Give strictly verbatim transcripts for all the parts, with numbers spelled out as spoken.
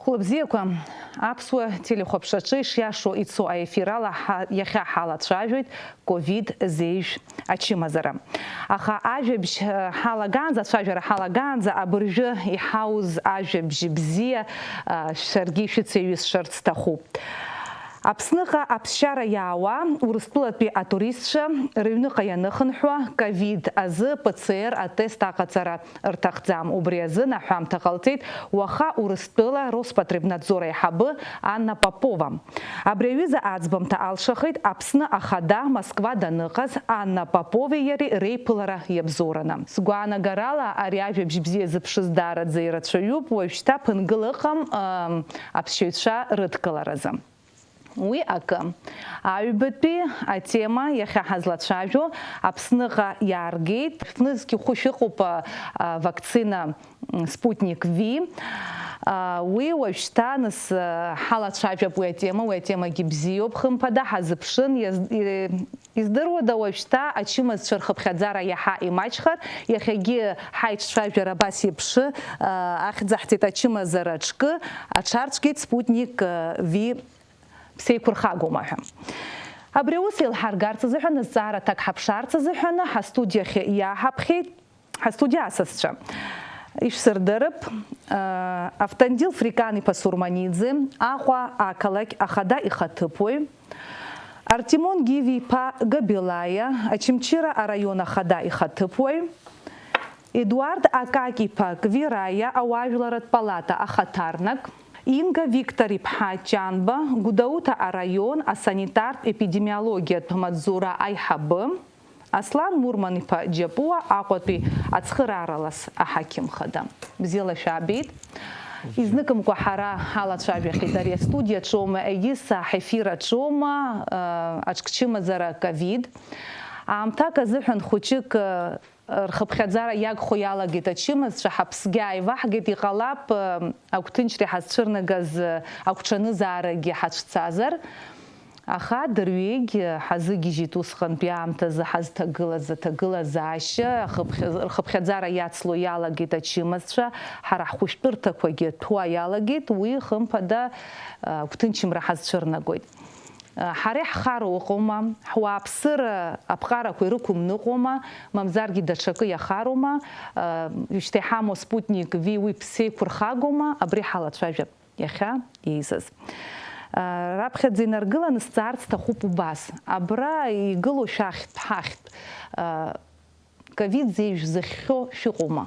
Хәлыбзиақәа, аԥсуа телехәаԥшаҿы ишиашоу ицо аефир ала ҳа-, иахьа ҳалацәажәоит ковид зеижә ачымазара. Аха ажәабжь, э, ҳалагаанӡа, ацәажәара ҳалагаанӡа, абыржәы иҳауз ажәабжь бзиа, э, шәаргьы шәыцеиҩысшарц сҭахуп. Аԥсныҟа аԥсшьара иаауа Урыстәылатәи атуристцәа рыҩныҟа ианыхынҳәуа ковид азы П Ц Р атест аҟаҵара рҭахӡам. Убри азын аҳәамҭа ҟалҵеит уаха Урыстәыла Роспотребнадзор аиҳабы Анна Попова. Абри аҩыза аӡбамҭа алшахеит Аԥсны Ахада Москва даныҟаз Анна Попови иареи реиԥылара иабзоураны. Сгәаанагарала, ари ажәабжь бзиа зыԥшыз даараӡа ирацәаҩуп, уажәшьҭа ԥынгыла ыҟам, ыы, аԥсшьаҩцәа рыдкыларазы. Уи акы. Аҩбатәи атема иахьа ҳазлацәажәо Аԥсныҟа иааргеит. Шәнызқь хәышә ыҟоуп, а, а, вакцина, м, Спутник V. А, уи уажәшьҭа нас, а, ҳалацәажәап уи атема, уи атемагьы бзиоуп, хымԥада, ҳазыԥшын, иаз-, и-, издыруада уажәшьҭа ачымазцәа рхыԥхьаӡара иаҳа имаҷхар, иахьагьы ҳаиҿцәажәара абас еиԥш, а, ахьӡаҳҵеит ачымазара аҿкы, аҽарцәгеит Спутник, а, V ԥсеиқәырхагоума ҳәа. Абри аус еилҳаргарц азыҳәан, азҵаара аҭак ҳаԥшаарц азыҳәан, ҳастудиахь иааҳаԥхьеит, ҳастудиа асасцәа. Ишәсырдырып, э, Автандил Фрикан-иԥа Сурманиӡе, Аҟәа ақалақь ахада ихаҭыԥуаҩ, Артимон Гиви-иԥа Габилаиа, Очамчыра араион ахада ихаҭыԥуаҩ, Едуард Акакь-иԥа Квираиа ауаажәларратә палата ахаҭарнак, Инга Виктор-иԥҳа Чанба, Гәдоуҭа араион асанитартә епидемиологиатә маҵзура аиҳабы, Аслан Мурман-иԥа Џьапуа Аҟәатәи ацхырааралас аҳақьым хада. Бзиала шәаабеит. Изныкымкәа ҳара ҳалацәажәахьеит ари астудиаҿоума, егьыс ҳефираҿоума, э, аҿкчымазара ковид. Аамҭак азыҳәан хәыҷык, э, рхыԥхьаӡара иагхо иалагеит ачымазцәа, ҳаԥсгьы ааиваҳгеит, иҟалап, э, агәҭынчра иҳазцәырнагаз, э, агәҽанызаарагьы ҳацәцазар. Аха дырҩегь ҳазыгьежьит усҟантәи аамҭазы ҳазҭагылаз аҭагылазаашьа, ахыԥхьа-, рхыԥхьаӡара иацло иалагеит ачымазцәа, ҳара ҳхәышәтәырҭақәагьы ҭәуа иалагеит, уи, хымԥада, агәҭынчымра ҳазцәырнагоит. Ҳара иаҳхароу ыҟоума? Ҳуааԥсыра аԥҟарақәа ирықәымныҟәома? Мамзаргьы даҽакы иахароума? Ҩышьҭа иҳамоу Спутник V уи ԥсеиқәырхагоума? Абри ҳалацәажәап. Иахьа еизаз. Раԥхьаӡа инаргыланы сҵаарц сҭахуп убас. Абра игылоу шәахьтә, ҳахьтә, ковид зеижә зыхьхьоу шәыҟоума?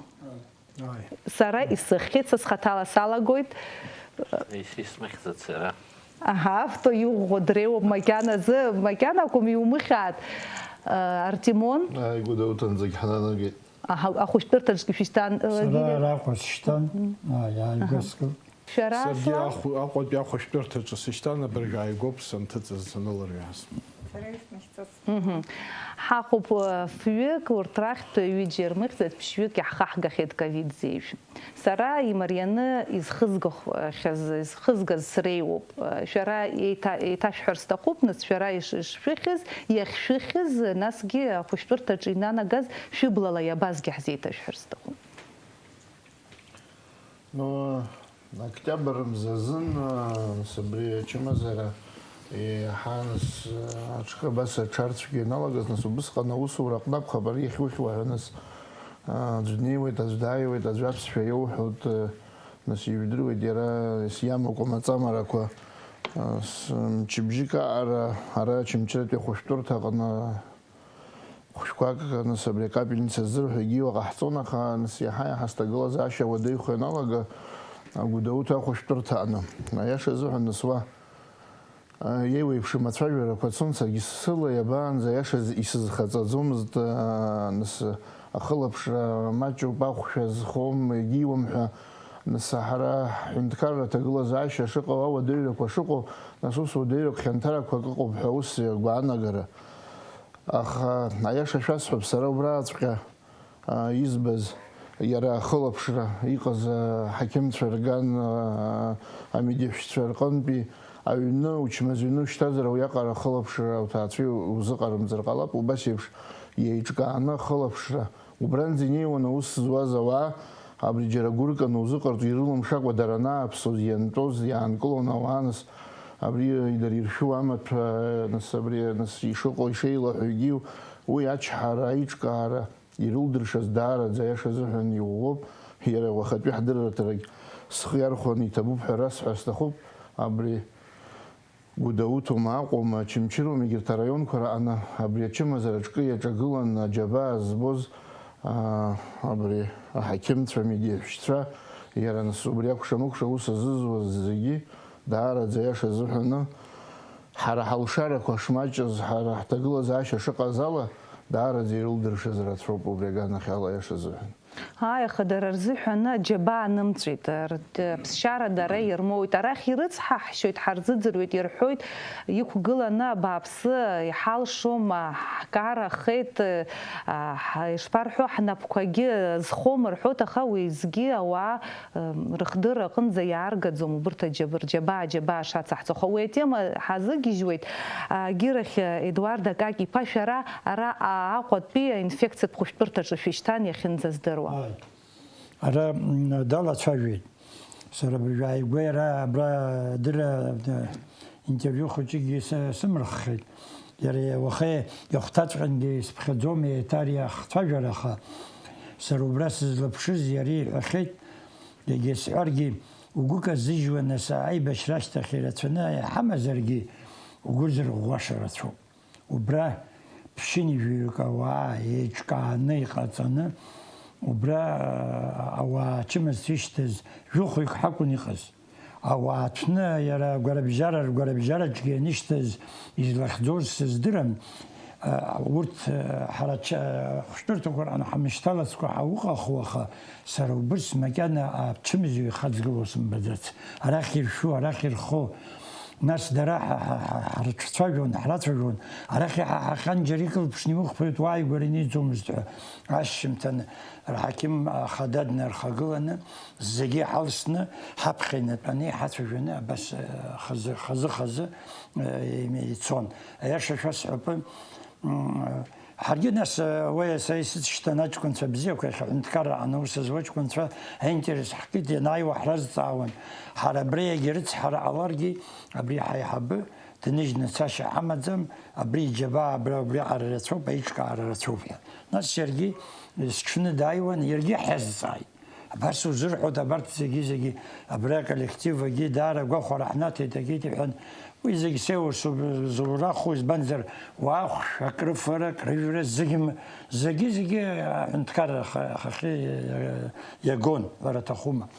Ааи. Сара исыхьхьеит, са схаҭала салагоит. Ис-, исмыхьӡац сара. Аҳа, авто иӷәӷәа дреиуоуп макьаназы, макьана акәым, иумыхьаат. Артимон? Ааи, Гәдоуҭанӡагь ҳнанагеит. Аҳа, ахәышәтәырҭаҿгьы шәышьҭан, сара лагьы-, араҟа сшьҭан. Мгм. Ааи, ааигәа, аҳа, скы. Шәара, Саргьы Аслан? Ахә-, Аҟәатәи ахәышәтәырҭаҿы сышьҭан, абыржәы ааигәоуп санҭыҵыз, саныларҩааз. Сара исмыхьӡац. Мгм. Ҳаҟоуп, э, фҩык, урҭ рахьтә ҩыџьа ирмыхьӡеит, ԥшьҩык иаҳхаҳгахьеит ковид зеижә. Сара имарианы изхызгахьаз, изхызгаз среиуоуп. Э, шәара еиҭа-, еиҭашәҳәар сҭахуп, нас, шәара иш-, ишшәыхьыз, иахьшәыхьыз, насгьы ахәышәтәырҭаҿы инанагаз шәыблала иабазгьы ҳзеиҭашәҳәар сҭахуп. Ну, октиабр мзазын, а, нас абри ачымазара еиҳа нас, а, аҽкы абас аҽарцәгьа ианалагаз, нас убысҟан аусура аҟны акәхап, ари иахьухьуа ҳәа, нас, а, аӡә днеиуеит, аӡә дааиуеит, аӡә аԥсшәа иоуҳәоит, а, нас ижәдыруеит, иара ес иамоу акәамаҵамарақәа, а, с-, мчыбжьык аҟара ара Очамчыратәи ахәышәтәырҭа аҟны Хәшәқәак, нас абри акапельница ззырҳәогьы иҟаҳҵон, аха, нас, иаҳа-иаҳа сҭагылазаашьа уадаҩхо ианалага, Гәдоуҭа ахәышәтәырҭа аҟны. Аиаша азыҳәан, нас, уа, а, еиуеиԥшым ацәажәарақәа цон, саргьы сыла иабаанӡа аиаша з-, исызхаҵаӡомызт, а, нас, ахылаԥшра маҷуп, ахәшә азхом, егьиуам ҳәа, нас, ҳара ҳҳәынҭқарра аҭагылазаашьа шыҟоу, ауадаҩрақәа шыҟоу, нас, ус уадаҩрак хьанҭарақәак ыҟоуп ҳәа ус игәаанагара. Аха аиаша шәасҳәап, сара убраҵәҟьа, а, избаз, иара ахылаԥшра иҟаз аҳақьымцәа рган, а, амедеҳәшьцәа рҟынтәи аҩны, учмазаҩны ушьҭазар, уиаҟара ахылаԥшра уҭаацәа узыҟарымҵар ҟалап, убас еиԥш еиҿкааны ахылаԥшра, убранӡа инеиуан аус зуаз ауаа, Абри џьара гәыркьаны узыҟарҵо, ирылымшакәа дара анааԥсоз, иантәоз, иаанкылон ауаа, нас абри дара иршәу амаҭәа, нас абри, нас ишыҟоу, ишеилаҳәогьы, уи ачҳара, аиҿкаара ирылдыршаз даараӡа аиаша азыҳәан иӷәӷәоуп. Иара уахатәи ҳдырраҭарагь схы иархәаны иҭабуп ҳәа расҳәар сҭахуп. Абри Гәдоуҭоума, Аҟәоума, Очамчыруама, егьырҭ араионқәа раҟны абри ачымазара аҿкы иаҿагылан аџьабаа збоз, аа, абри аҳақьымцәа, амедеиҳәшьцәа, иара нас убри акәша-мыкәша аус азызуаз зегьы даараӡа аиаша азыҳәаны, ҳара ҳалшарақәа шмаҷыз, ҳара ҳҭагылазаашьа шыҟаз ала, даараӡа ирылдыршаз рацәоуп убри аганахьала аиаша азыҳәан. Ааи, аха дара рзыҳәан аџьабаа нымҵәеит, рҭ-, ԥсшьара дара ирмоуит. Арахь ирыцҳаҳшьоит, ҳарзыӡырҩуеит, ирҳәоит, иқәгыланы абааԥсы иҳалшом, ҳкарахеит, а, ҳ-, ишԥарҳәо, ҳнапқәагьы зхом рҳәоит, аха уеизгьы ауаа, м, рыхдырра аҟынӡа иааргаӡом убырҭ аџьаб-, рџьабаа, аџьабаа шацаҳҵо. Аха уи атема ҳазыгьежьуеит, а, Гирахь, Едуард Акаки-иԥа, шәара ара, а, Аҟәатәи аинфекциатә хәышәтәырҭаҿы шәышьҭан иахьынӡаздыруа. Ааи. Ара, м, далацәажәеит. Сара абыржәы ааигәа иара абра дыра, д-, интервиу хәыҷыкгьы са-, сымырххеит. Иара уаха иахәҭаҵәҟьангьы исыԥхьаӡом, еиҭа ари ахцәажәара, аха сара убра сызлаԥшыз иара иҳәахьеит, егьа сҳәаргьы, угәы казыжьуа, нас аибашьра ашьҭахь ирацәаны иҳамазаргьы, угәы зырӷәӷәаша рацәоуп. Убра ԥшьынҩажәаҩык ауаа еиҿкааны иҟаҵаны, убра, а, ауаа ачымазцәа ишьҭаз жәохәҩык ҳакәын иҟаз. Ауаа ҭәны, иара гәарабжьара, ргәарабжьараҿгьы ианышьҭаз излахьӡоз сыздырам. А, урҭ, а, ҳара ача-, ахәшәтәырҭақәа рҟны ҳамышьҭалацкәа ҳауҟаху, аха сара убырс макьана ачымазаҩ ихаҵгылоу сымбаӡац. Арахь иршәу, арахь ирхо, Нас дара ҳа, ҳа, ҳа, ҳрыҽцәажәон, ҳрацәажәон, арахь иҳаҳахьан џьара икылԥшны иухԥоит, уааигәара иниӡомызт ҳәа. Ашьжьымҭан рҳақьым ахада днархагыланы, зегьы иҳалсны, ҳаԥхьа инатәаны, иҳацәажәаны, абас, э, хазы, хазы-хазы, э, ицон. Аиаша шәасҳәап, м, Ҳаргьы нас, уи са исыцшьҭан аҷкәынцәа бзиақәа, иахьа аҳәынҭқарра аҟны аус зуа аҷкәынцәа аинтерес ҳкит, ианааиуа ҳразҵаауан. Ҳара абра иагьа рыцҳара ҟаларгьы, абри ҳаиҳабы дныжьны цашьа ҳамаӡам, абри иџьабаа абра убриаҟара рацәоуп, аиҿкаара рацәоуп ҳәа. Нас иаргьы зҽны дааиуан, иаргьы ҳазҵааит. Абас узырҳәоит, абарҭ зегьы-зегьы, абра аколлектив агьи даара агәахәара ҳнаҭеит, агьеит иҳәан, уи зегь сеиуа суб-, зураху, избанзар, уахәшә, акрыфара, акрыжәра, зегь м-, зегьы-зегьы аҳәынҭқарра аха-, ахахьы иагон, ҳәара аҭахума.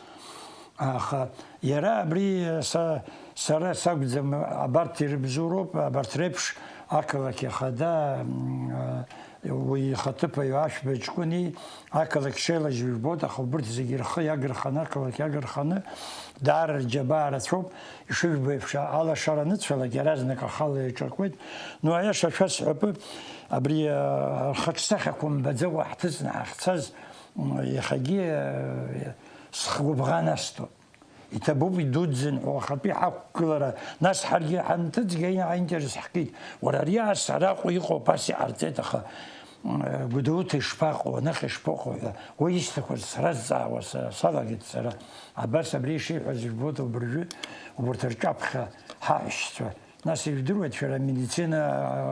Аха иара абри са, сара сакәӡам, абарҭ ирыбзоуроуп, абарҭ реиԥш ақалақь ахада, м, Уи ихаҭыԥ аҩы ашәба ҷкәыни ақалақь шеилажьу жәбоит, аха убырҭ зегьы рхы иагырханы, ақалақь иагырханы, даара рџьабаа рацәоуп, ишыжәбо еиԥш, алашара аныцәалак, иаразнак ахала еиҿакуеит. Ну, аиаша шәасҳәап, абри, а, рхаҿсахьақәа мбаӡакәа ҳҭыҵны ҳахьцаз, м, иахьагьы, а, схгәыбӷан асҭоит. Иҭабуп, идуӡӡан ҳәа уахатәи ҳақәгылара, нас ҳаргьы ҳанҭыҵгьы аинтерес ҳкит. Уара, ари ас араҟа иҟоуп, ас иҟарҵеит, аха, м, Гәдоуҭа ишԥаҟоу, аныха ишԥаҟоу ҳәа уи исҭахыз сразҵаауа са-, салагеит сара. Абас абри ишиҳәаз ижәбоит, убыржәы убарҭ рҿаԥхьа ҳаҳәшьцәа. Нас ижәдыруеит, шәара амедицина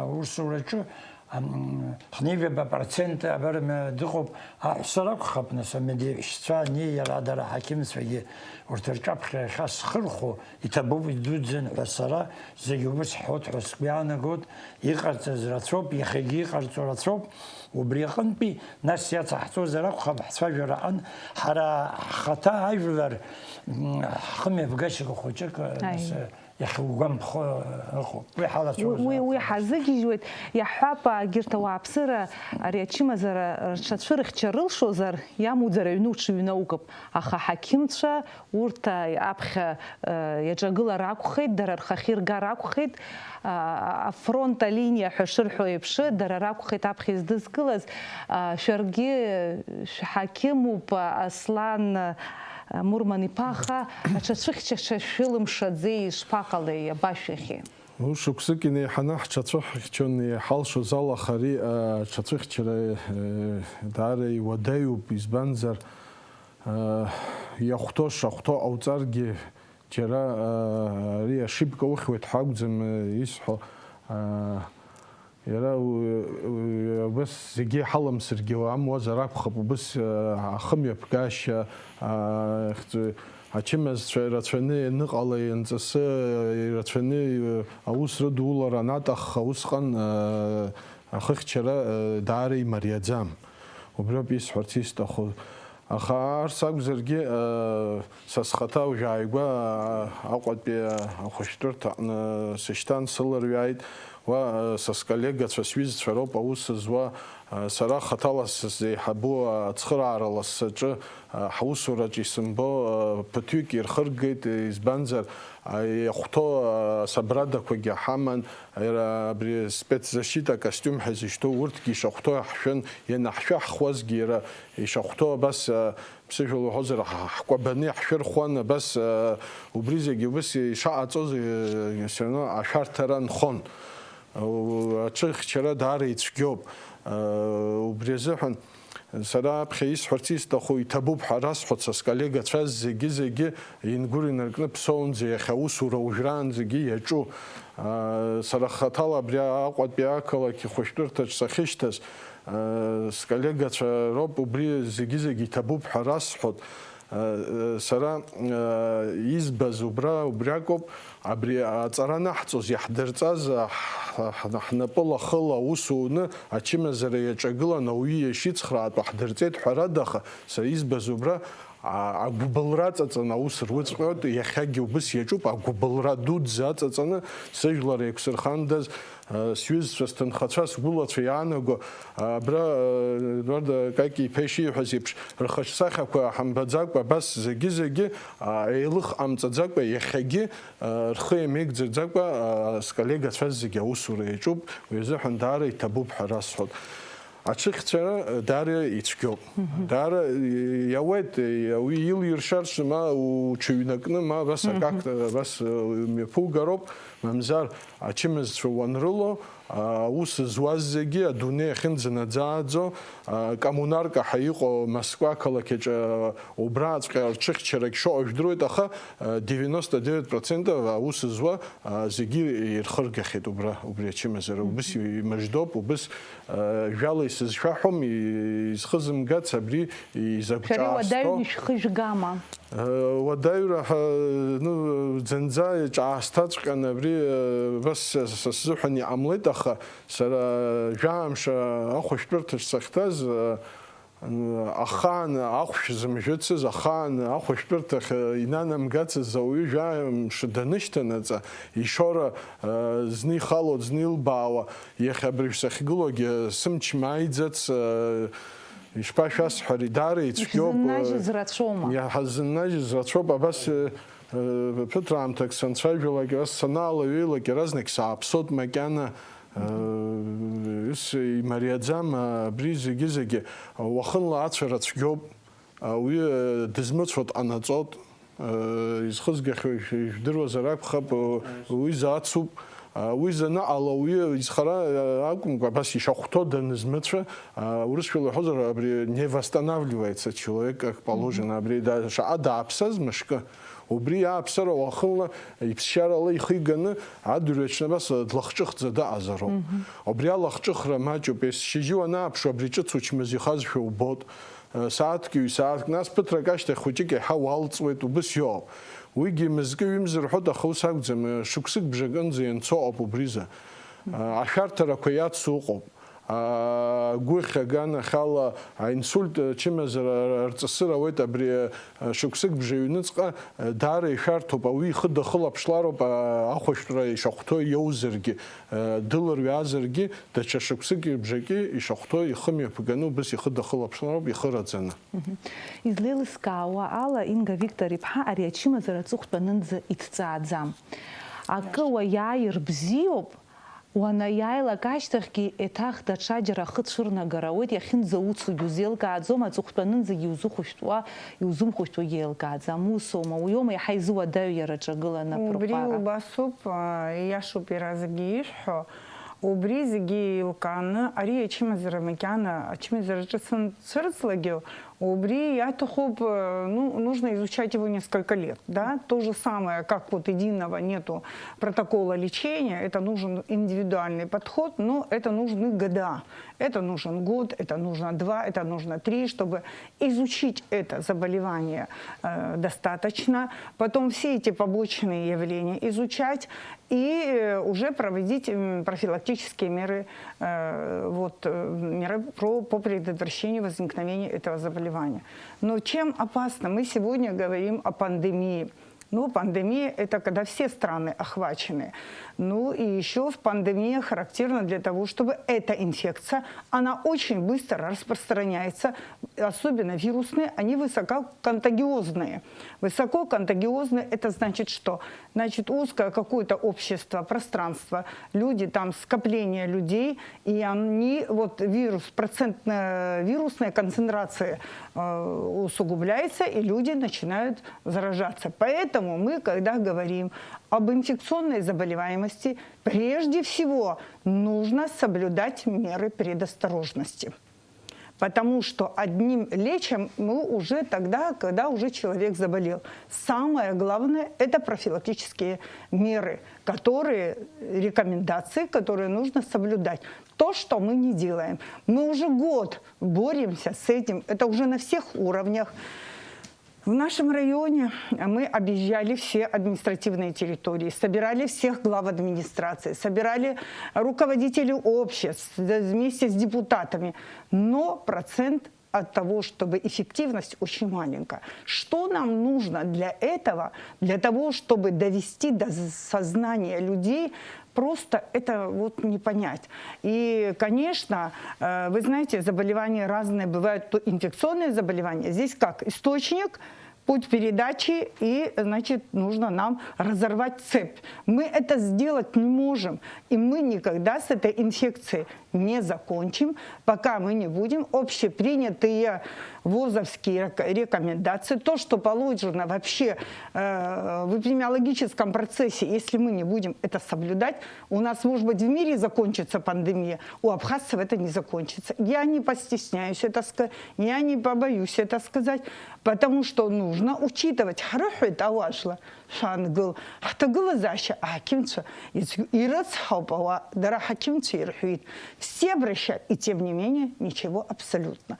аусураҿы, ам, хнеиҩаба процент абар, м, дыҟоуп, аҳәса ракәхап, нас, амедеиҳәшьцәа, ани иара дара аҳақьымцәагьы урҭ рҿаԥхьа иахьа схырхәо, иҭабуп, идуӡӡан ҳәа сара зегьы убыс ҳҳәоит ҳәа сгәы иаанагоит, иҟарҵаз рацәоуп, иахьагьы иҟарҵо рацәоуп, убри аҟынтәи, нас иацаҳҵозар акәхап, ҳцәажәара аҟын, ҳара ҳхаҭа ажәлар, м, ҳхымҩаԥгашьа хәыҷык, нас, Аи. Иахьугәамԥхо ыҟоуп. Уи ҳалацәажәоит. Уи, уи, уи ҳазыгьежьуеит, иаҳҳәап, егьырҭ ауааԥсыра ари ачымазара рҽацәырхьча рылшозар, иамуӡар аҩны уҽыҩнаукып. Аха аҳақьымцәа урҭ, а, аԥхьа, а, иаҿагылар акәхеит, дара рхахьы иргар акәхеит, а, афронт алиниа ҳәа шырҳәо еиԥш, дара ракәхеит аԥхьа издызкылаз, а, шәаргьы шәҳақьымуп, Аслан, а, Мурман-иԥа, аха аҽацәыхьчаша шәылымшаӡеи, ишԥаҟалеи, абашәахьеи? Ну, шықәсык инеиҳаны ҳҽацәыхьчон иҳалшоз ала, аха ари, а, аҽацәыхьчара, э, даара иуадаҩуп, избанзар, Иахәҭоу шахәҭоу ҟауҵаргьы, џьара ари ашибка ухьуеит ҳәа акәӡам исҳәо. Иара убас зегьы ҳаламсыргьы амуазар акәхап, убас ахымҩаԥгашьа, ахьӡ-, ачымазцәа ирацәаны ианыҟала, ианҵысы ирацәаны аус рыдулара анаҭахха, усҟан ахыхьчара даара имариаӡам. Убриоуп исҳәарц исҭаху. Аха арс акәзаргьы, са схаҭа уажәааигәа Аҟәатәи ахәышәтәырҭаҟны сышьҭан, сылырҩааит. Уа са сколлегацәа, сҩызцәа роуп аус зуа. Сара хаҭала сзеиҳабу ацхыраара лассаҿы ҳусураҿ исымбо ԥыҭҩык ирхыргеит, избанзар, иахәҭоу асабрадақәагьы ҳаман, иара абри спецзащита акостиум ҳәа изышьҭоу урҭгьы ишахәҭоу иаҳшәын, ианаҳшәаҳхуазгьы иара ишахәҭоу абас, ԥсыжәла уҳәозар, ҳ-, ҳкәабаны иаҳшәырхуан, абас, убри зегьы убас ишаҟаҵоз, все равно ашәарҭара нхон. Аҽыхьчара даара ицәгьоуп. Убри азыҳәан сара аԥхьа исҳәарц исҭаху, иҭабуп ҳәа расҳәоит, са сколлегацәа зегьы-зегьы ингәыр инаркны ԥсоунӡа, иахьа аусура уажәраанӡагьы иаҿу. Сара хаҭала абри Аҟәатәи ақалақь хәышәтәырҭаҿ сахьышьҭаз, сколлегацәа роуп, убри зегьы-зегьы иҭабуп ҳәа расҳәоит. Сара избаз убра, убри акоуп, абри аҵара анаҳҵоз, иаҳдырҵаз, ҳ-, ҳ-, ҳнапы лахыла аус уны, ачымазара иаҿагылан, ауаҩы иашьицхраатәу ҳдырҵеит, ҳәарада, аха сара избаз убра, а-, агәыбылра аҵаҵаны аус руҵҟьоит, иахьагьы убыс иаҿуп, агәыбылра дуӡӡа аҵаҵаны, сыжәлар еиқәсырхандаз, сҩызцәа, сҭынхацәа, сгәылацәа иаанаго, абра, Едуард Какьа-иԥа ишиҳәаз еиԥш, рхаҿсахьақәа ҳамбаӡакәа, абас зегьы-зегьы, еилых ҟамҵаӡакәа, иахьагьы, рхы иамеигӡаӡакәа, сколлегацәа зегьы аусура иаҿуп, уи азыҳәан даара иҭабуп ҳәа расҳәоит. Аҽыхьчара даара ицәгьоуп. Даара иауеит, уи илиршарц, ма уҽыҩнакны, ма абас акак, абас мҩаԥугароуп, мамзар ачымазцәа уанрыло, аус зуаз зегьы, адунеи ахьынӡанаӡааӡо, а, коммунарка ҳәа иҟоу Москва ақалақь аҿы, а, убраҵәҟьа рҽыхьчарагь шыҟоу жәдыруеит, аха, а, девяносто девять процентов аус зуа, а, зегьы ирхыргахьеит убра, убри ачымазара. Убыс имыждоуп, убыс, а, жәала исызшәаҳәом, и-, изхызымгац абри изакә Шәара ҿаасҭоу. Уадаҩны шәхы жәгама? Уадаҩра ҳәа, ну, зынӡа иҿаасҭаҵәҟьан абри, абас са, са сзыҳәан иҟамлеит, аха сара жәаамш ахәышәтәырҭаҿ сахьҭаз, ахаан ахәшә зымжәыцыз, ахаан ахәышәтәырҭахь инанамгацыз ауаҩы жәаамш данышьҭанаҵа, ишоура, зны ихалоит, зны илбаауа, иахьа абыржә сахьгылоугьы сымч мааиӡац, Ишԥашәасҳәари, даара ицәгьоуп. Ишәзыннажьыз рацәоума? Иаҳзыннажьыз рацәоуп. Абас, э, э, ԥыҭраамҭак санцәажәалак, ас санаалаҩеилак, иаразнак сааԥсоит макьана, э, ус имариаӡам, абри зегьы-зегьы. Уахынла ацәара цәгьоуп. Ауаҩы, э, дызмыцәо дҟанаҵоит. Изхызгахьоу ижәдыруазар акәхап, уи зацуп. Уи заныҟала, уи изхара акәымкәа, абас ишахәҭоу данызмыцәа, урысшәала иҳәозар, абри не восстанавливается человек как положено, абри да-, шаҟа дааԥсаз мышкы, убри иааԥсара уахынла иԥсшьарала ихиганы адырҩаҽны абас длахҿыхӡа дыҟазароуп. Убри алахҿыхра маҷуп, есшьыжьы уанааԥшуа, абри ҿыц учмазаҩхазшәа убоит. Сааҭк, ҩ-сааҭк, нас ԥыҭрак ашьҭахь хәыҷык еиҳа уалҵуеит, убыс иоуп. Уигьы мызкы-ҩымз рҳәоит, аха ус акәӡам, шықәсык бжакынӡа ианцо ауп убризы. Ашәарҭарақәа иацу ыҟоуп. Агәыхь аганахьала аинсульт чымазара рҵысыр ауеит, абри шықәсык бжа ҩныҵҟа даара ишәарҭоуп, ауаҩы ихы дахылаԥшлароуп, ахәышәтәра ишахәҭоу иоузаргьы, дылырҩаазаргьы, даҽа шықәсыки бжаки ишахәҭоу ихы мҩаԥганы убыс ихы дахылаԥшлароуп, ихы раӡаны. Мгм. Излеилыскаауа ала, Инга Виктор-иԥҳа ари ачымазара аҵыхәтәанынӡа иҭҵааӡам. Акы уаиааир бзиоуп, уанаиааилак ашьҭахьгьы еиҭах даҽаџьара ахы цәырнагар ауеит, иахьынӡауцугьы узеилкааӡом, аҵыхәтәанынӡагьы иузыхәышәтәуа, иузымхәышәтәуагьы еилкааӡам. Усоума, уиома иаҳа изуадаҩу иара аҿагыланы Убри апырҟәара? Убасоуп, а, ииашоуп иара зегьы ишәҳәо. Убри зегьы еилкааны, ари ачымазара макьана, ачымазара ҿыц анцәырҵлакгьы, Убри иаҭахуп, э, ну, нужно изучать его несколько лет, да, то же самое, как вот единого нету протокола лечения, это нужен индивидуальный подход, но это нужны года, это нужен год, это нужно два, это нужно три, чтобы изучить это заболевание э, достаточно, потом все эти побочные явления изучать и э, уже проводить м, профилактические меры, э, вот, э, меры про, по предотвращению возникновения этого заболевания. Но чем опасно? Мы сегодня говорим о пандемии. Ну, пандемия — это когда все страны охвачены. Ну, и еще пандемия характерна для того, чтобы эта инфекция, она очень быстро распространяется, особенно вирусные, они высококонтагиозные. Высококонтагиозные — это значит что? Значит, узкое какое-то общество, пространство, люди там, скопление людей, и они, вот вирус, процентная вирусная концентрация э, усугубляется, и люди начинают заражаться. Поэтому мы, когда говорим об инфекционной заболеваемости, прежде всего нужно соблюдать меры предосторожности. Потому что одним лечим мы уже тогда, когда уже человек заболел. Самое главное — это профилактические меры, которые, рекомендации, которые нужно соблюдать. То, что мы не делаем. Мы уже год боремся с этим. Это уже на всех уровнях. В нашем районе мы объезжали все административные территории, собирали всех глав администрации, собирали руководителей обществ вместе с депутатами. Но процент от того, чтобы эффективность очень маленькая. Что нам нужно для этого, для того, чтобы довести до сознания людей, просто это вот не понять. И, конечно, э, вы знаете, заболевания разные бывают, то инфекционные заболевания. Здесь как источник, путь передачи, и, значит, нужно нам разорвать цепь. Мы это сделать не можем, и мы никогда с этой инфекцией не закончим, пока мы не будем общепринятые вузовские рек- рекомендации, то, что положено вообще э, в эпидемиологическом процессе, если мы не будем это соблюдать, у нас, может быть, в мире закончится пандемия, у абхазцев это не закончится. Я не постесняюсь это сказать, я не побоюсь это сказать, потому что нужно учитывать. Ҳрыҳәоит ауаажәлар шәаангыл, ҳҭагылазаашьа аҳақьымцәа ирыцҳауп, ауаа, дара аҳақьымцәа ирҳәеит. Все обращают, и тем не менее ничего абсолютно.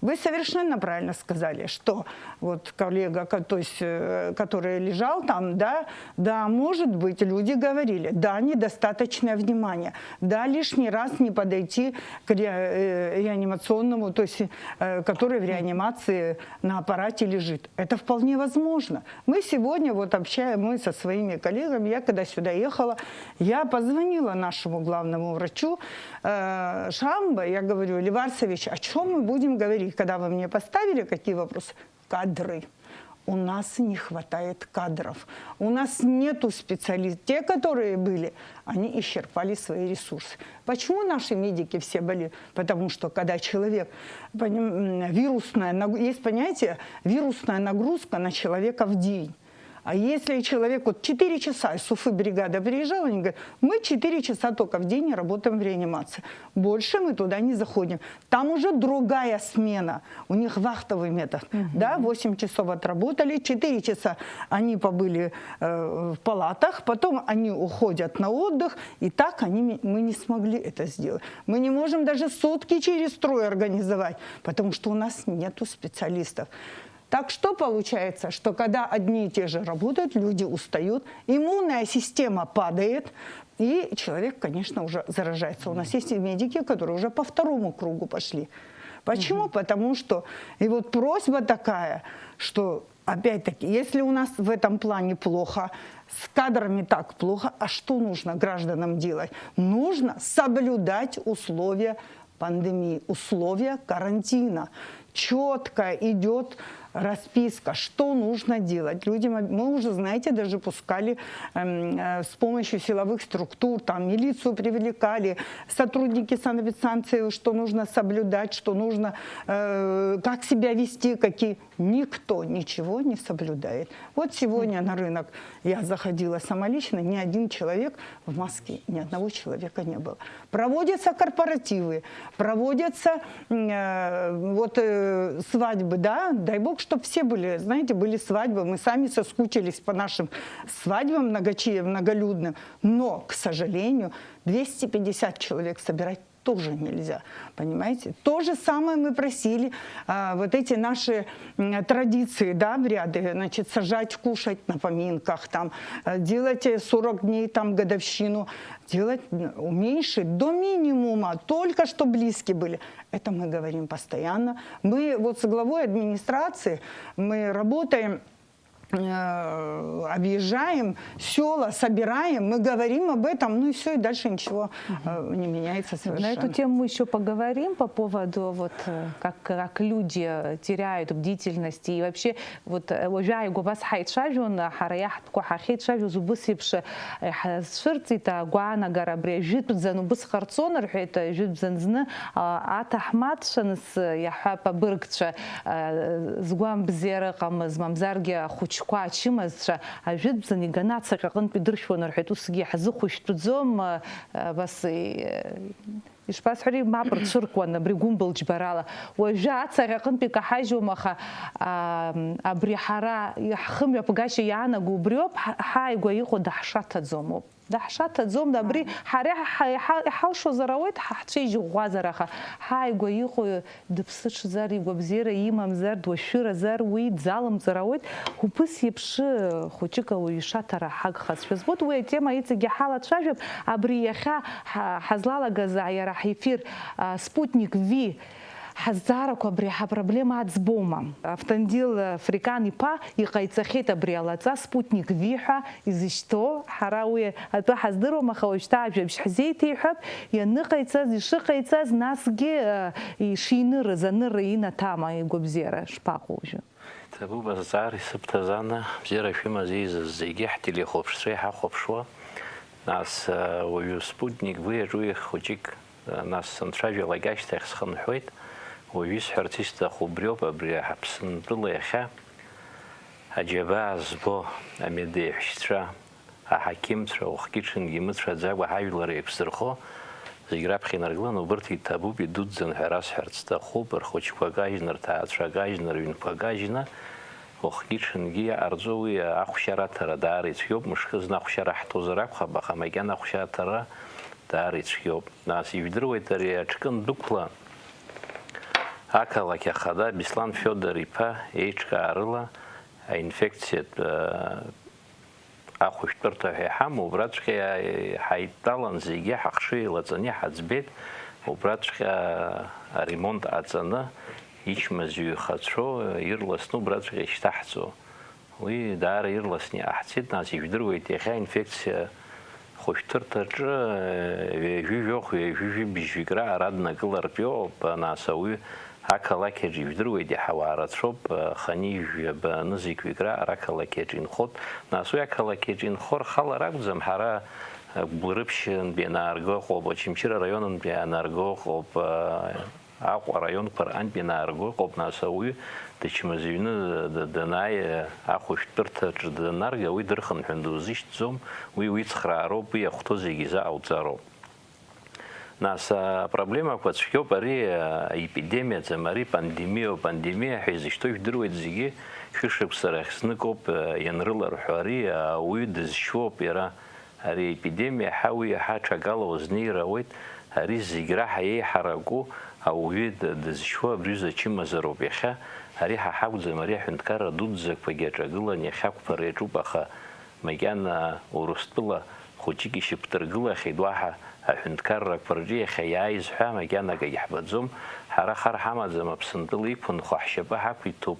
Вы совершенно правильно сказали, что вот коллега, ко- то есть, э, который лежал там, да, да, может быть, люди говорили, да, недостаточное внимание, да, лишний раз не подойти к ре- э, реанимационному, то есть, э, который в реанимации на аппарате лежит. Это вполне возможно. Мы сегодня вот общаем, мы со своими коллегами, я когда сюда ехала, я позвонила нашему главному врачу э, Шамба, я говорю: Леварсович, о чем мы будем говорить, когда вы мне поставили какие вопросы? Кадры. У нас не хватает кадров. У нас нету специалистов. Те, которые были, они исчерпали свои ресурсы. Почему наши медики все болеют? Потому что когда человек, поним- м, вирусная, наг- есть понятие вирусная нагрузка на человека в день. А если человек, вот четыре часа из Уфы бригада приезжала, они говорят, мы четыре часа только в день работаем в реанимации. Больше мы туда не заходим. Там уже другая смена. У них вахтовый метод. Да, восемь часов отработали, четыре часа они побыли э, в палатах, потом они уходят на отдых, и так они, ми- мы не смогли это сделать. Мы не можем даже сутки через трое организовать, потому что у нас нету специалистов. Так что получается, что когда одни и те же работают, люди устают, иммунная система падает, и человек, конечно, уже заражается. У нас есть и медики, которые уже по второму кругу пошли. Почему? Потому что, и вот просьба такая, что, опять-таки, если у нас в этом плане плохо, с кадрами так плохо, а что нужно гражданам делать? Нужно соблюдать условия пандемии, условия карантина. Четко идет расписка, что нужно делать. Люди, мо- мы уже, знаете, даже пускали эм, э, с помощью силовых структур, там милицию привлекали, сотрудники санэпидстанции, что нужно соблюдать, что нужно, э, как себя вести, какие. Никто ничего не соблюдает. Вот сегодня на рынок я заходила самолично, ни один человек в маске, ни одного человека не было. Проводятся корпоративы, проводятся м, э, вот э, свадьбы, да, дай бог, чтобы все были, знаете, были свадьбы. Мы сами соскучились по нашим свадьбам многочи- многолюдным. Но, к сожалению, двести пятьдесят человек собирать тоже нельзя, понимаете? То же самое мы просили а, вот эти наши м, традиции, да, обряды, значит, сажать, кушать на поминках, там, э, делать э, сорок дней, там, годовщину, делать м, уменьшить до минимума, только что близкие были. Это мы говорим постоянно. Мы вот с главой администрации, мы работаем, э, объезжаем села, собираем, мы говорим об этом, ну и все, и дальше ничего э, не меняется совершенно. На эту тему мы еще поговорим по поводу, вот, э, как, как люди теряют бдительность и вообще, вот, э, уажәы ааигәа абас ҳаицәажәон, ҳара иаҳтәқәа ҳахьеицәажәоз убыс еиԥш, э, ҳазцәырҵит агәаанагара абри ажәытәӡан убыс ҟарҵон рҳәеит, ажәытәӡан зны, а, аҭаҳмадцәа, нас, э, иаҳҳәап, абыргцәа, э, згәамбзиара ыҟамыз, мамзаргьы ахәыҷқәа, ачымазцәа, ажәытәӡан иганы ацаҟьа аҟынтә идыршәуан рҳәеит, усгьы иаҳзыхәышәтәӡом, э, абас, э, ишԥасҳәари, мап рцәыркуан абри гәымбыл џьбарала. Уажәы ацаҟьа аҟынтә икаҳажьуам, аха, а, абри ҳара ҳхымҩаԥгашьа иаанаго убриоуп, ҳа-, ҳааигәа иҟоу даҳшаҭаӡомоуп. Даҳшаҭаӡом, абри ҳара иҳа-, иҳа-, иҳалшозар ауеит, ҳа ҳцәа ижьӷәӷәазар, аха ҳааигәа иҟоу дыԥсыҽзар, игәабзиара имамзар, дуашәыразар, уи дзалымҵыр ауеит. Убыс еиԥш хәыҷык ауаҩы ишаҭара ҳагхазшәа збоит. Уи атема иҵегьы ҳалацәажәап. Абри иахьа ҳа-, ҳазлалагаз, а, иара ҳефир, а, Спутник V ҳазҵаарақәа абри ҳапроблема аӡбома? Автандил Фрикан иԥа иҟаиҵахьеит абри алаҵа, Спутник V ҳәа изышьҭоу. Ҳара уи атәы ҳаздыруам, аха уажәшьҭа ажәабжь ҳзеиҭеиҳәап. Ианыҟаиҵаз, ишыҟаиҵаз, насгьы, э, ишинырыз, анырра инаҭама игәабзиара шԥаҟоу уажәы? Ҭабуп азҵаара исыбҭаз, Анна, бзиара шәымаз, иизыз зегьы ҳтелехәаԥшцәеи ҳахәаԥшуа. Нас, э, уажәы Спутник V аҿы уи хәыҷык, э, нас санцәажәалак ашьҭахь схынҳәуеит. Уажәы исҳәарц исҭаху убриоуп, абри Аԥсынтәыла иахьа аџьабаа збо амедеиҳәшьцәа, аҳақьымцәа, уахгьы-ҽынгьы имыцәаӡакәа ҳажәлар еиқәзырхо зегь раԥхьа инаргыланы, убырҭ иҭабуп, идуӡӡан ҳәа расҳәарц сҭахуп, рхәыҷқәа кажьны, рҭаацәа кажьны, рыҩнқәа кажьны, уахгьы-ҽынгьы иаҟарҵо уи ахәшьара аҭара даара ицәгьоуп, мышкы зны ахәшьара ҳҭозар акәхап, аха макьана ахәшьара аҭара даара ицәгьоуп. Нас, ижәдыруеит, ари аҽкын дәықәла ақалақь ахада Беслан Федор иԥа еиҿкаарыла аинфекциатә, э, ахәышәтәырҭа ҳәа иҳамоу, убраҵәҟьа ҳаидтәалан зегьы ҳахшыҩ еилаҵаны иҳаӡбеит, убраҵәҟьа аремонт ҟаҵаны, ичмазаҩ ихацәоу ирласны убраҵәҟьа ишьҭаҳҵо. Уи даара ирласны иҟаҳҵеит, нас ижәдыруеит, иахьа аинфекциа хәышәтәырҭаҿы, э, ҩажәи жәохә, ҩажәи жәибжьҩык раҟара днакылартә иҟоуп, нас ауаҩы ақалақь аҿы ижәдыруеит, иаҳауаа рацәоуп, э, хынҩажәи жәаба нызқьҩык раҟара ақалақь аҿы инхоит, нас уи ақалақь аҿы инхо рхала ракәӡам, ҳара, э, Гәрыԥшьынтәи ианаарго ыҟоуп, Очамчыра араионынтәи ианаарго ыҟоуп, э, Аҟәа араионқәа рҟынтә ианаарго ыҟоуп, нас ауаҩы дычмазаҩны д-, данааи, ахәышәтәырҭаҿы даннарга, уи дырхынҳәын дузышьҭӡом, уи уицхраароуп, уи иахәҭоу зегьы изыҟауҵароуп. Нас апроблемақәа цәгьоуп, ари аепидемиаӡам, ари пандемиоуп, пандемиа ҳәа изышьҭоу жәдыруеит зегьы, шәышықәса рахь зныкоуп ианрыларҳәо, ари ауаҩы дызшьуоуп иара. Ари аепидемиа ҳәа уи иаҳа аҽакала уазнеир ауеит, ари зегь раҳа еиҳараку ауаҩы д-, дызшьуа абри аҩыза ачымазароуп иахьа, ари ҳа ҳакәӡам, ари аҳәынҭқарра дуӡӡақәагьы аҿагыланы иахьақәԥара иаҿуп, аха макьана Урыстәыла хәыҷык ишьақәдыргылахьеит, уаҳа аҳәынҭқаррақәа рҿы иахьа иааиз ҳәа макьана акагь ҳбаӡом, ҳара хар ҳамаӡам, Аԥсынтәыла иқәынхо ҳшьапы ҳақәиҭуп.